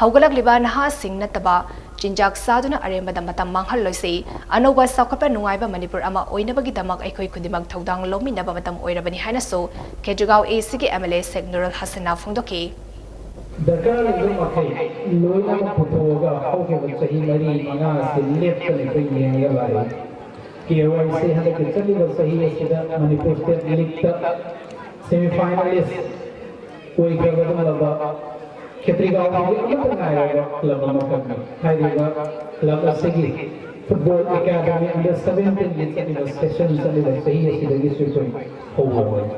ꯍꯧꯒꯠꯂꯛꯂꯤꯕ ꯅꯍꯥꯁꯤꯡ ꯅꯠꯇꯕ ꯆꯤꯟꯖꯥꯛ ꯆꯥꯗꯨꯅ ꯑꯔꯦꯝꯕꯗ ꯃꯇꯝ ꯃꯥꯡꯍꯜꯂꯣꯏꯁꯤ꯫ ꯑꯅꯧꯕ ꯆꯥꯎꯈꯠꯄ ꯅꯨꯡꯉꯥꯏꯕ ꯃꯅꯤꯄꯨꯔ ꯑꯃ ꯑꯣꯏꯅꯕꯒꯤꯗꯃꯛ ꯑꯩꯈꯣꯏ ꯈꯨꯗꯤꯡꯃꯛ ꯊꯧꯗꯥꯡ ꯂꯧꯃꯤꯟꯅꯕ ꯃꯇꯝ ꯑꯣꯏꯔꯕꯅꯤ ꯍꯥꯏꯅꯁꯨ ꯈꯦꯇ꯭ꯔꯤꯒꯥꯎ ꯑꯦꯁꯤꯒꯤ ꯑꯦꯝ ꯑꯦꯜ ꯑꯦ ꯁꯦꯛ ꯅꯨꯔꯨꯜ ꯍꯁꯟꯅ ꯐꯣꯡꯗꯣꯛꯈꯤ꯫ ꯗꯔꯀꯥꯔ ꯂꯩꯕ ꯃꯈꯩ ꯂꯣꯏꯅꯃꯛ ꯄꯨꯊꯣꯛꯑꯒ ꯍꯧꯈꯤꯕ ꯆꯍꯤ ꯃꯔꯤ ꯃꯉꯥꯁꯤ ꯂꯦꯞꯇꯅ ꯑꯩꯈꯣꯏ ꯌꯦꯡꯉꯒ ꯂꯥꯛꯏ꯫ ꯀꯦ ꯋꯥꯏ ꯁꯤ ꯍꯟꯗꯛꯀꯤ ꯆꯠꯂꯤꯕ ꯆꯍꯤ ꯑꯁꯤꯗ ꯃꯅꯤꯄꯨꯔ ꯁ꯭ꯇꯦꯠ ꯂꯤꯛꯇ ꯁꯦꯃꯤꯐꯥꯏꯅꯦꯂꯤꯁ ꯑꯣꯏꯈ꯭ꯔꯒꯗꯧꯔꯕ ꯈꯦꯇ꯭ꯔꯤꯒꯥꯎꯒꯤ ꯑꯃꯠꯇ ꯉꯥꯏꯔꯕ ꯀ꯭ꯂꯕ ꯑꯃꯈꯛꯅꯤ꯫ ꯍꯥꯏꯔꯤꯕ ꯀ꯭ꯂꯕ ꯑꯁꯤꯒꯤ ꯐꯨꯠꯕꯣꯜ ꯑꯦꯀꯥꯗꯃꯤ ꯑꯟꯗꯔ ꯁꯚꯦꯟꯇꯤꯟꯒꯤ ꯆꯠꯂꯤꯕ ꯁꯦꯁꯟ ꯆꯠꯂꯤꯕ ꯆꯍꯤ ꯑꯁꯤꯗꯒꯤꯁꯨ ꯑꯩꯈꯣꯏ ꯍꯧꯕꯅꯤ꯫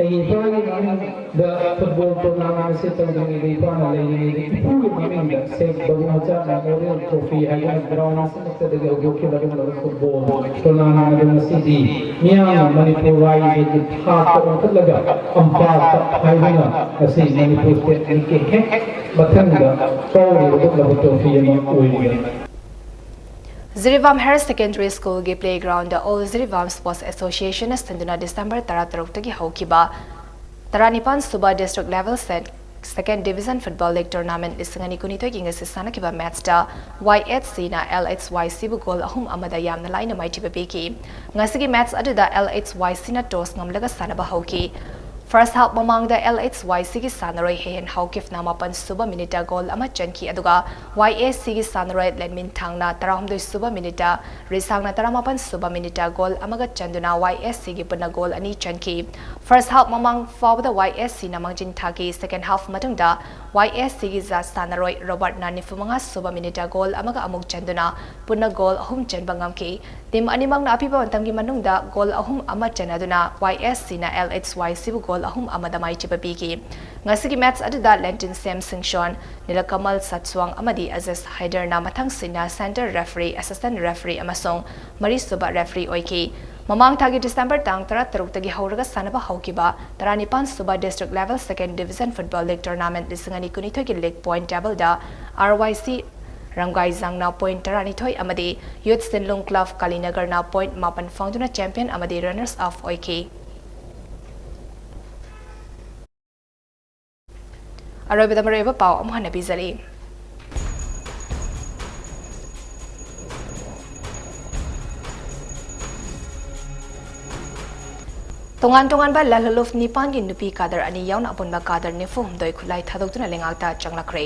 ꯑꯩ ꯏꯄꯥꯒꯤ ꯃꯃꯤꯡꯗ ꯐꯨꯠꯕꯣꯜ ꯇꯣꯔꯅꯥꯃꯦꯟ ꯑꯁꯤ ꯇꯧꯗ꯭ꯔꯤꯉꯩꯗ, ꯏꯄꯥꯅ ꯂꯩꯔꯤꯉꯩꯗ ꯏꯄꯨꯒꯤ ꯃꯃꯤꯡꯗ ꯁꯦꯛ ꯕꯕꯨ ꯃꯆꯥ ꯃꯦꯃꯣꯔꯤꯌꯦꯜ ꯇ꯭ꯔꯣꯐꯤ ꯍꯥꯏꯗꯨꯅ ꯒ꯭ꯔꯥꯎꯟ ꯑꯁꯤꯃꯛꯇꯗꯒꯤ ꯍꯧꯗꯣꯛꯈꯤꯕ ꯑꯗꯨꯒꯨꯝꯂꯕ ꯐꯨꯠꯕꯣꯜ ꯇꯣꯔꯅꯥꯃꯦꯟ ꯑꯗꯨ ꯉꯁꯤꯗꯤ ꯃꯤꯌꯥꯝꯅ ꯃꯅꯤꯄꯨꯔ ꯔꯥꯏꯖ꯭ꯌꯒꯤ ꯊꯥꯛꯇ ꯑꯣꯟꯈꯠꯂꯒ ꯑꯝꯄꯥꯛꯇ ꯍꯥꯏꯗꯨꯅ ꯉꯁꯤ ꯃꯅꯤꯄꯨꯔ ꯁ꯭ꯇꯦꯠ ꯂꯤꯛꯀꯤ ꯍꯦꯛ ꯃꯊꯪꯗ ꯀꯥꯎꯔꯤꯕ ꯑꯗꯨꯒꯨꯝꯂꯕ ꯇ꯭ꯔꯣꯐꯤ ꯑꯃ ꯑꯣꯏꯔꯤꯕꯅꯤ꯫ ꯖꯤꯔꯤꯕꯥꯝ ꯍꯥꯌꯔ ꯁꯦꯀꯦꯟꯗꯔꯤ ꯁ꯭ꯀꯨꯜꯒꯤ ꯄ꯭ꯂꯦꯒ꯭ꯔꯥꯎꯟꯗ ꯑꯣꯜ ꯖꯤꯔꯤꯕꯥꯝ ꯁ꯭ꯄꯣꯔꯠꯁ ꯑꯦꯁꯣꯁꯤꯌꯦꯁꯟꯅ ꯁꯤꯟꯗꯨꯅ ꯗꯤꯁꯦꯝꯕꯔ ꯇꯔꯥꯇꯔꯨꯛꯇꯒꯤ ꯍꯧꯈꯤꯕ ꯇꯔꯥꯅꯤꯄꯥꯟ ꯁꯨꯕ ꯗꯤꯁꯇ꯭ꯔꯤꯛ ꯂꯦꯚꯦꯜ ꯁꯦꯛ ꯁꯦꯀꯦꯟ ꯗꯤꯚꯤꯖꯟ ꯐꯨꯠꯕꯣꯜ ꯂꯤꯒ ꯇꯣꯔꯅꯥꯃꯦꯟ ꯂꯤꯁꯤꯡ ꯑꯅꯤ ꯀꯨꯟꯅꯤꯊꯣꯏꯒꯤ ꯉꯁꯤ ꯁꯥꯟꯅꯈꯤꯕ ꯃꯦꯠꯆꯇ ꯋꯥꯏ ꯑꯦꯁ ꯁꯤꯅ ꯑꯦꯜ ꯑꯩꯆ ꯋꯥꯏ ꯁꯤꯕꯨ ꯒꯣꯜ ꯑꯍꯨꯝ ꯑꯃꯗ ꯌꯥꯝꯅ ꯂꯥꯏꯅ ꯃꯥꯏꯊꯤꯕ ꯄꯤꯈꯤ꯫ ꯉꯁꯤꯒꯤ ꯃꯦꯠꯆ ꯑꯗꯨꯗ ꯑꯦꯜ ꯑꯩꯆ ꯋꯥꯏ ꯁꯤꯅ ꯇꯣꯁ ꯉꯝꯂꯒ ꯁꯥꯟꯅꯕ ꯍꯧꯈꯤ꯫ ꯐꯥꯔꯁ ꯍꯥꯐ ꯃꯃꯥꯡꯗ ꯑꯦꯜ ꯑꯩꯆ ꯋꯥꯏ ꯁꯤꯒꯤ ꯁꯥꯟꯅꯔꯣꯏ ꯍꯦꯍꯦꯟ ꯍꯥꯎꯀꯤꯐꯅ ꯃꯥꯄꯟ ꯁꯨꯕ ꯃꯤꯅꯤꯠꯇ ꯒꯣꯜ ꯑꯃ ꯆꯟꯈꯤ, ꯑꯗꯨꯒ ꯋꯥꯏ ꯑꯦꯁ ꯁꯤꯒꯤ ꯁꯥꯟꯅꯔꯣꯏ ꯂꯦꯟꯃꯤꯟ ꯊꯥꯡꯅ ꯇꯔꯥꯍꯨꯝꯗꯣꯏ ꯁꯨꯕ ꯃꯤꯅꯤꯠꯇ, ꯔꯤꯁꯥꯡꯅ ꯇꯔꯥꯃꯥꯄꯟ ꯁꯨꯕ ꯃꯤꯅꯤꯠꯇ ꯒꯣꯜ ꯑꯃꯒ ꯆꯟꯗꯨꯅ ꯋꯥꯏ ꯑꯦꯁ ꯁꯤꯒꯤ ꯄꯨꯟꯅ ꯒꯣꯜ ꯑꯅꯤ ꯆꯟꯈꯤ꯫ ꯐꯥꯔꯁ ꯍꯥꯐ ꯃꯃꯥꯡ ꯐꯥꯎꯕꯗ ꯋꯥꯏ ꯑꯦꯁ ꯁꯤꯅ ꯃꯥꯡꯖꯤꯟ ꯊꯥꯈꯤ꯫ ꯁꯦꯀꯦꯟ ꯍꯥꯐ ꯃꯇꯨꯡꯗ ꯋꯥꯏ ꯑꯦꯁ ꯁꯤꯒꯤ ꯖꯥ ꯁꯥꯟꯅꯔꯣꯏ ꯔꯣꯕꯔꯠꯅ ꯅꯤꯐꯨꯃꯉꯥ ꯁꯨꯕ ꯃꯤꯅꯤꯠꯇ ꯒꯣꯜ ꯑꯃꯒ ꯑꯃꯨꯛ ꯆꯟꯗꯨꯅ ꯄꯨꯟꯅ ꯒꯣꯜ ꯑꯍꯨꯝ ꯆꯟꯕ ꯉꯝꯈꯤ꯫ ꯇꯤꯝ ꯑꯅꯤꯃꯛꯅ ꯑꯄꯤꯕ ꯃꯇꯝꯒꯤ ꯃꯅꯨꯡꯗ ꯒꯣꯜ ꯑꯍꯨꯝ ꯑꯃ ꯆꯟꯅꯗꯨꯅ ꯋꯥꯏ ꯑꯦꯁ ꯁꯤꯅ ꯑꯦꯜ ꯑꯩꯆ ꯋꯥꯏ ꯁꯤꯕꯨ ꯒꯣꯜ ꯑꯍꯨꯝ ꯑꯃꯗ ꯃꯥꯏꯊꯤꯕ ꯄꯤꯈꯤ꯫ ꯉꯁꯤꯒꯤ ꯃꯦꯆ ꯑꯗꯨꯗ ꯂꯦꯟꯇꯤꯟ ꯁꯦꯝ ꯁꯤꯡꯁꯣꯟ, ꯅꯤꯂꯀꯃꯜ ꯁꯠꯁ꯭ꯋꯥꯡ ꯑꯃꯗꯤ ꯑꯖꯤꯁ ꯍꯥꯏꯗꯔꯅ ꯃꯊꯪꯁꯤꯠꯅ ꯁꯦꯟꯇꯔ ꯔꯦꯐ꯭ꯔꯤ, ꯑꯦꯁꯤꯁꯇꯦꯟ ꯔꯦꯐ꯭ꯔꯤ ꯑꯃꯁꯨꯡ ꯃꯔꯤꯁꯨꯕ ꯔꯦꯐ꯭ꯔꯤ ꯑꯣꯏꯈꯤ꯫ ꯃꯃꯥꯡ ꯊꯥꯒꯤ ꯗꯤꯁꯦꯝꯕꯔ ꯇꯥꯡ ꯇꯔꯥꯇꯔꯨꯛꯇꯒꯤ ꯍꯧꯔꯒ ꯁꯥꯟꯅꯕ ꯍꯧꯈꯤꯕ ꯇꯔꯥꯅꯤꯄꯥꯟ ꯁꯨꯕ ꯗꯤꯁꯇ꯭ꯔꯤꯛ ꯂꯦꯚꯦꯜ ꯁꯦꯀꯦꯟ ꯗꯤꯚꯤꯖꯟ ꯐꯨꯠꯕꯣꯜ ꯂꯤꯒ ꯇꯣꯔꯅꯥꯃꯦꯟꯠ ꯂꯤꯁꯤꯡ ꯑꯅꯤ ꯀꯨꯟꯅꯤꯊꯣꯏꯒꯤ ꯂꯤꯒ ꯄꯣꯏꯟꯠ ꯇꯦꯕꯜꯗ ꯑꯥꯔ ꯋꯥꯏ ꯁꯤ ꯔꯝꯒꯥꯏꯖꯥꯡꯅ ꯄꯣꯏꯟꯠ ꯇꯔꯥꯅꯤꯊꯣꯏ ꯑꯃꯗꯤ ꯌꯨꯠ ꯁꯤꯟꯂꯨꯡ ꯀ꯭ꯂꯕ ꯀꯥꯂꯤꯅꯒꯔꯅ ꯄꯣꯏꯟꯠ ꯃꯥꯄꯟ ꯐꯪꯗꯨꯅ ꯆꯦꯝꯄꯤꯌꯟ ꯑꯃꯗꯤ ꯔꯅꯔꯁ ꯑꯞ ꯑꯣꯏꯈꯤ꯫ ꯑꯔꯣꯏꯕꯗ ꯃꯔꯨꯑꯣꯏꯕ ꯄꯥꯎ ꯑꯃꯨꯛ ꯍꯟꯅ ꯄꯤꯖꯔꯤ꯫ ꯇꯣꯉꯥꯟ ꯇꯣꯉꯥꯟꯕ ꯂꯥꯜꯍꯧꯂꯨꯞ ꯅꯤꯄꯥꯟꯒꯤ ꯅꯨꯄꯤ ꯀꯥꯗꯔ ꯑꯅꯤ ꯌꯥꯎꯅ ꯑꯄꯨꯟꯕ ꯀꯥꯗꯔ ꯅꯤꯐꯨ ꯍꯨꯝꯗꯣꯏ ꯈꯨꯠꯂꯥꯏ ꯊꯥꯗꯣꯛꯇꯨꯅ ꯂꯩꯉꯥꯛꯇ ꯆꯪꯂꯛꯈ꯭ꯔꯦ꯫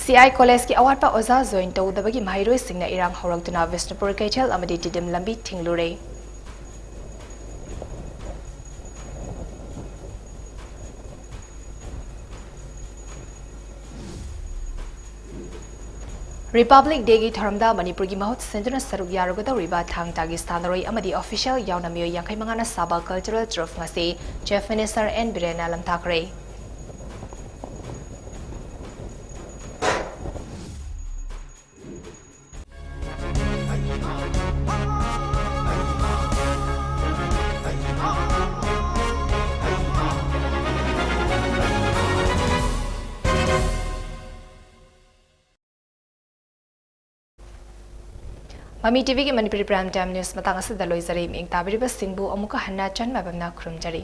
ꯁꯤ ꯑꯥꯏ ꯀꯣꯂꯦꯖꯀꯤ ꯑꯋꯥꯠꯄ ꯑꯣꯖꯥ ꯖꯣꯏꯟ ꯇꯧꯗꯕꯒꯤ ꯃꯍꯩꯔꯣꯏꯁꯤꯡꯅ ꯏꯔꯥꯡ ꯍꯧꯔꯛꯇꯨꯅ ꯕꯤꯁꯅꯨꯄꯨꯔ ꯀꯩꯊꯦꯜ ꯑꯃꯗꯤ ꯇꯤꯗꯤꯝ ꯂꯝꯕꯤ ꯊꯤꯡꯂꯨꯔꯦ꯫ ꯔꯤꯄꯕ꯭ꯂꯤꯛ ꯗꯦꯒꯤ ꯊꯧꯔꯝꯗ ꯃꯅꯤꯄꯨꯔꯒꯤ ꯃꯍꯨꯠ ꯁꯤꯟꯗꯨꯅ ꯁꯔꯨꯛ ꯌꯥꯔꯨꯒꯗꯧꯔꯤꯕ ꯊꯥꯡ ꯇꯥꯒꯤ ꯁꯥꯟꯅꯔꯣꯏ ꯑꯃꯗꯤ ꯑꯣꯐꯤꯁꯤꯌꯦꯜ ꯌꯥꯎꯅ ꯃꯤꯑꯣꯏ ꯌꯥꯡꯈꯩ ꯃꯉꯥꯅ ꯁꯥꯕ ꯀꯜꯆꯔꯦꯜ ꯇ꯭ꯔꯐ ꯉꯁꯤ ꯆꯤꯐ ꯃꯤꯅꯤꯁꯇꯔ ꯑꯦꯟ ꯕꯤꯔꯦꯟꯅ ꯂꯝꯊꯥꯈ꯭ꯔꯦ꯫ ꯃꯃꯤ ꯇꯤꯚꯤꯒꯤ ꯃꯅꯤꯄꯨꯔꯤ ꯄ꯭ꯔꯥꯏꯝ ꯇꯥꯏꯝ ꯅ꯭ꯌꯨꯁ ꯃꯇꯥꯡ ꯑꯁꯤꯗ ꯂꯣꯏꯖꯔꯦ꯫ ꯃꯤꯠꯌꯦꯡ ꯇꯥꯕꯤꯔꯤꯕꯁꯤꯡꯕꯨ ꯑꯃꯨꯛꯀ ꯍꯟꯅ ꯆꯟꯃꯥꯏꯕꯝꯅ ꯈꯨꯔꯨꯝꯖꯔꯤ꯫